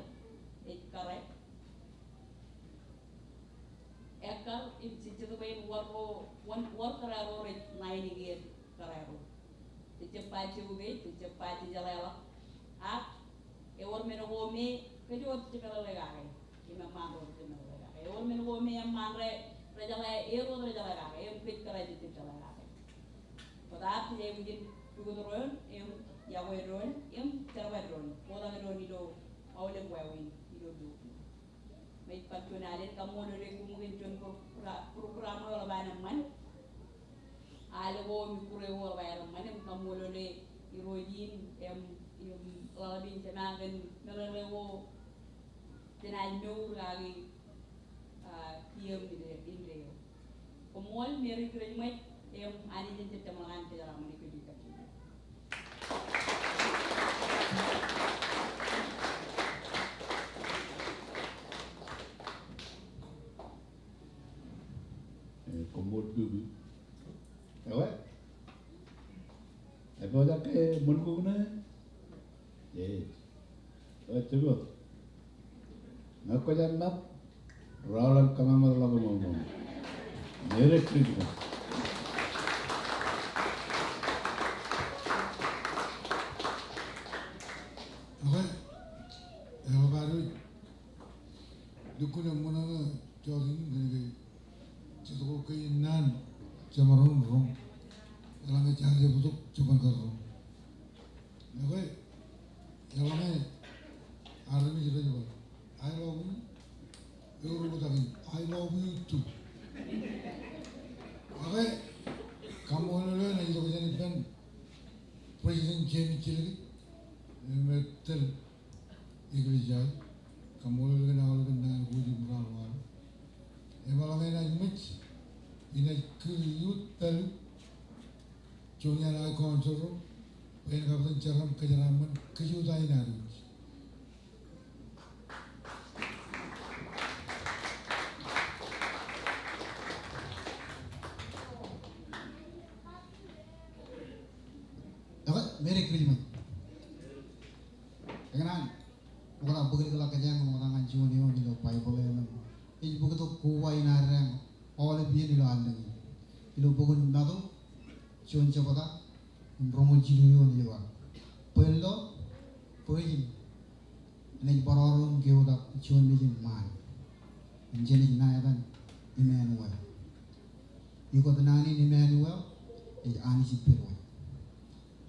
ej kōrā ekkar im jejjet bwe en wōr ro, wōn, wōr kōrā ro rej ṇa in ikier kōrā ro. Jejjab ba jebukwe, jejjab ba jejeḷāḷọk. Ak ewōr men ko me kōj wōt jepḷeḷe kake im eṃṃaan ro rej jepḷeḷe kake. Ewōr men ko me eṃṃaan ro rej jeḷā, er wōt rej jeḷā kake im kōj kōrā jejjab jeḷā kake. Bōtaab jej aikuj in pukot doon im iọkwe doon im jerbal doon, kotak doon ilo aolep wāween ilo Lukkuun. Im ij bar juon alen kaṃṃoolol eok kōn juon pro-, program eo eḷap an eṃṃan. Al ko im ikkure ko eḷap an eṃṃan im kaṃṃoolol e irooj in im, im ḷaḷap in jema kōn meḷeḷe ko jenaaj mour kaki, ah, kiiō in deeo. Koṃṃool, Merry Christmas, im Anij en jab jeṃḷọk an kōjeraaṃṃan kōj kajjitōk. Eh, koṃṃool Dubi. Ewe? Epojak ke ṃōn kuk ṇe? Yes. Ejjab wōt. Ñe kwōj aṃ ṃōk, raorōk kōṃṃan ḷọk ṃōṃ. Merry Christmas. Okay. Eḷap ad wōj. Lukkuun eṃṃan eo jọteen in kōnke jet ko kein naan jemaroñ roñ. Eḷaññe jaar jebōktok jeban kar roñ. Okay. Eḷaññe armej rej ba, "I love you." Eor oktak in, "I love you too." Okay. Kaṃṃoolol eok, ij itok jān ippān President James Chilkit, im tōl eklejia eo, kaṃṃoolol kōn aolepen naan ko ej im raar waḷọk. Im eḷaññe enaaj ṃōj, inaaj kūr youth pād juon iaan aō council ro, bwe en kab iten jeram kōjeraaṃṃan kōjota in ad wōj. Okay, Merry Christmas. Ekōṇaan, ṃokta bōk ḷọk kōj ñan ṃokta ñan juon eoon ilo Baibōḷ eo eṃṃan. Ej bōktok koba in ad aolep iien ilo allōñ in. Ilo bok in Matu, juon jebta, im roñoul jilu eoon ej ba, bwe ḷọk bwe ijin enaaj bar ro im keotak juon nejin ṃaan im jenaaj ṇa etan Emmanuel. Ikōt naan in Emmanuel ej Anij ippād wōj.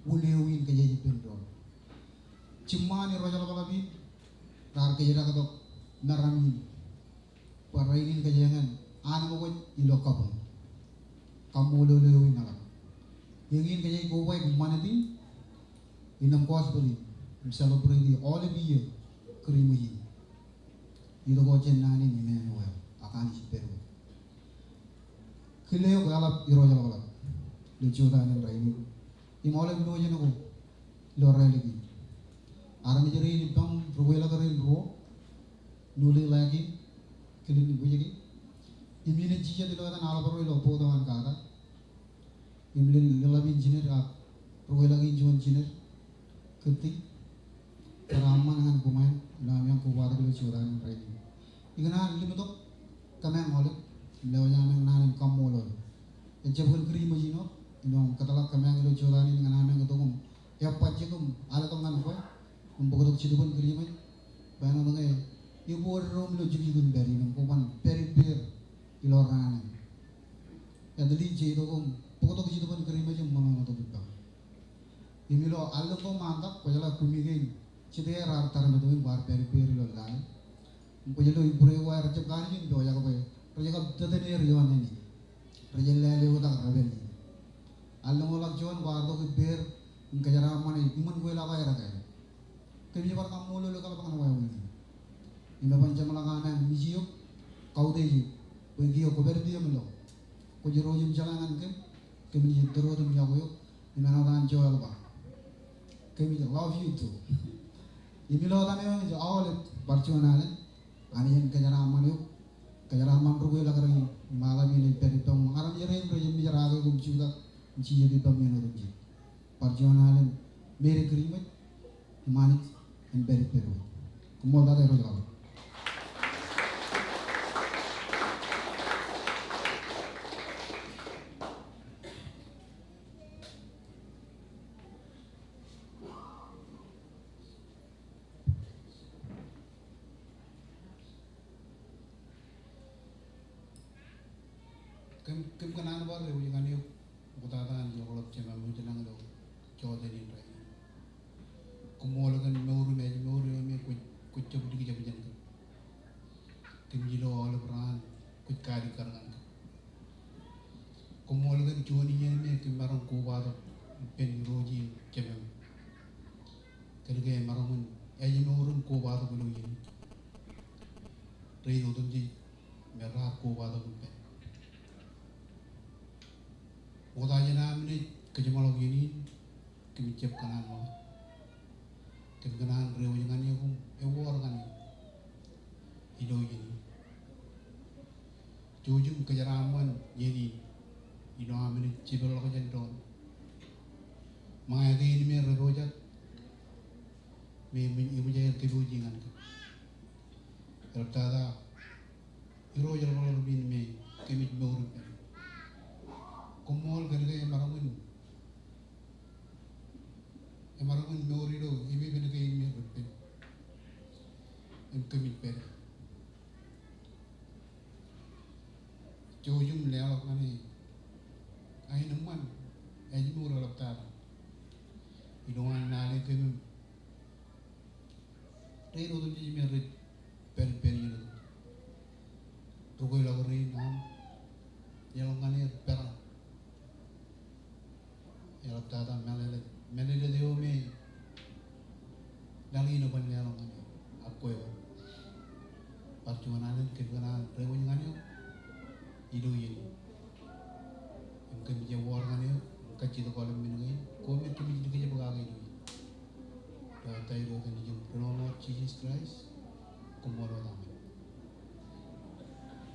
Wūn eo in kōj ej ippān doon. Jimṃaan irooj ḷapḷap in raar kōjatdiktok meram in bwe rainin kōjeañ an ṃōkaj ilo kabuñ. Kaṃṃoolol eo in eḷap. Eñin kōj ej koba ṃanit in, innām gospel in, im celebrate aolep iiō Kūrjimōj in. Itok wōt jān naan in Emmanuel, ak Anij ippād wōj. Kile eok eḷap irooj ḷapḷap ilo jota in rainin im aolep ṃōjin ko ilo rālik in. Armej rein ippaṃ ri-wāween rein ruo, Nuli Lakin, Kilin Wejeki, im ijin jijet ilo etan aḷap ro ilo board eo an Kata, im Lil-, Lilap Engineer ak ri-wāween in juon Engineer, Kūrti, kōjeraaṃṃan ñan koṃeañ ilo aṃ kobatok ilo jota in rainin. Ikōṇaan limtok kōmeañ aolep im lewōj ameañ naan in kaṃṃoolol. Ejjab kōn Kūrjimōj in wōt, ilo kōtḷọk kōmeañ ilo jota in ñan ameañ itok im ebbajjek im aletok ñan kwe im bōktok jetōb in Kūrjimōj. Bwe āinwōt ñe ebōd doṃ ilo jukjuk in pād in im kwōban pād ippāer ilo raan in. At least jej itok im bōktok jetōb in Kūrjimōj im ṃōṇōṇō tok ippaṃ. Im ilo allōñ ko ṃaantak, kwōjeḷā kumi kein jete raar tarmetoin kwaar pād ippāer ilo line. Im kwōj lo ippāer ko aer jab kanooj in pojak bwe rej kab tōtōn er ioon naan in. Rej lale oktak repād in. Allōñ eo ḷọk juon kwaar tok ippāer im kōjeraaṃṃan iṃōn kweilọk eo aer kōn. Kōmij bar kaṃṃoolol eok eḷap ñan wāween in. Im eban jeṃḷọk ameañ mej eok, kautiej eok, bwe kiiō kwōpād ippāer im lo. Kwōj irooj im jeḷā ñan kōm, kōmij tōre wōt im iọkwe eok. Im āinwōt an Joel ba, kōmij love you too. Im ilo etan eo ej aolep, bar juon alen, Anij en kōjeraaṃṃan eok, kōjeraaṃṃan rūkweilọk rein, im aḷap in ej pād ippaṃ, armej rein rej jab mejeraake eok im jutak, im jijet ippaṃ iien otemjej. Bar juon alen, Merry Christmas, im Anij en pād ippād wōt. Koṃṃool tata, Irooj ḷọk. Kōm, kōm kōṇaan bar diwōj ñan eok ṃoktata an iọkḷọk Jemem ilo jọteen in rainin. Koṃṃool kōn mour im ājmour eo me kwōj, kwōj jab likjab jān kōm. Kōmij lo aolep raan kwōj kaalikkar ñan kōm. Koṃṃool kōn juon iien me kōm maroñ kobatok ippān Irooj in Jemem kōn ke emaroñ in ājmour im kobatok ilo iien in. Rein otemjej me raar kobatok ippān. Ṃokta jān am naaj kōjeṃḷọk iien in, kōmij jab kōṇaan ṃōk. Kōm kōṇaan diwōj ñan eok im ewōr ñan eok ilo iien in. Jouj im kōjeraaṃṃan iien in ilo am naaj jepeḷḷọk jān doon. Ṃōñā kein me repojak me eṃōj, eṃōj aer kōpooji ñan kōm. Eḷaptata Irooj ḷapḷap in me kōmij mour ippān. Koṃṃool kōn ke emaroñ in, emaroñ in mour ilo epepen kein me rej pād im kōmij pād. Jouj im leḷọk ñan e aenōṃṃan ājmour eḷaptata ilo an lale kōm im rein otemjej me rej pād ippān iien in. Rūkweilọk rein aṃ, leḷọk ñan er peran. Eḷaptata mālōtlōt, mālōtlōt eo me laḷ in eban leḷọk ñan er. Ak kwe bar juon alen kōm kōṇaan diwōj ñan eok ilo iien in. Im kōmij ewōr ñan eok im kajjitōk aolep men kein ko me kōmij likjab kake ilo iien in. Ilo etan Irooj in Jisōs Kraist, koṃṃool wōt, amen.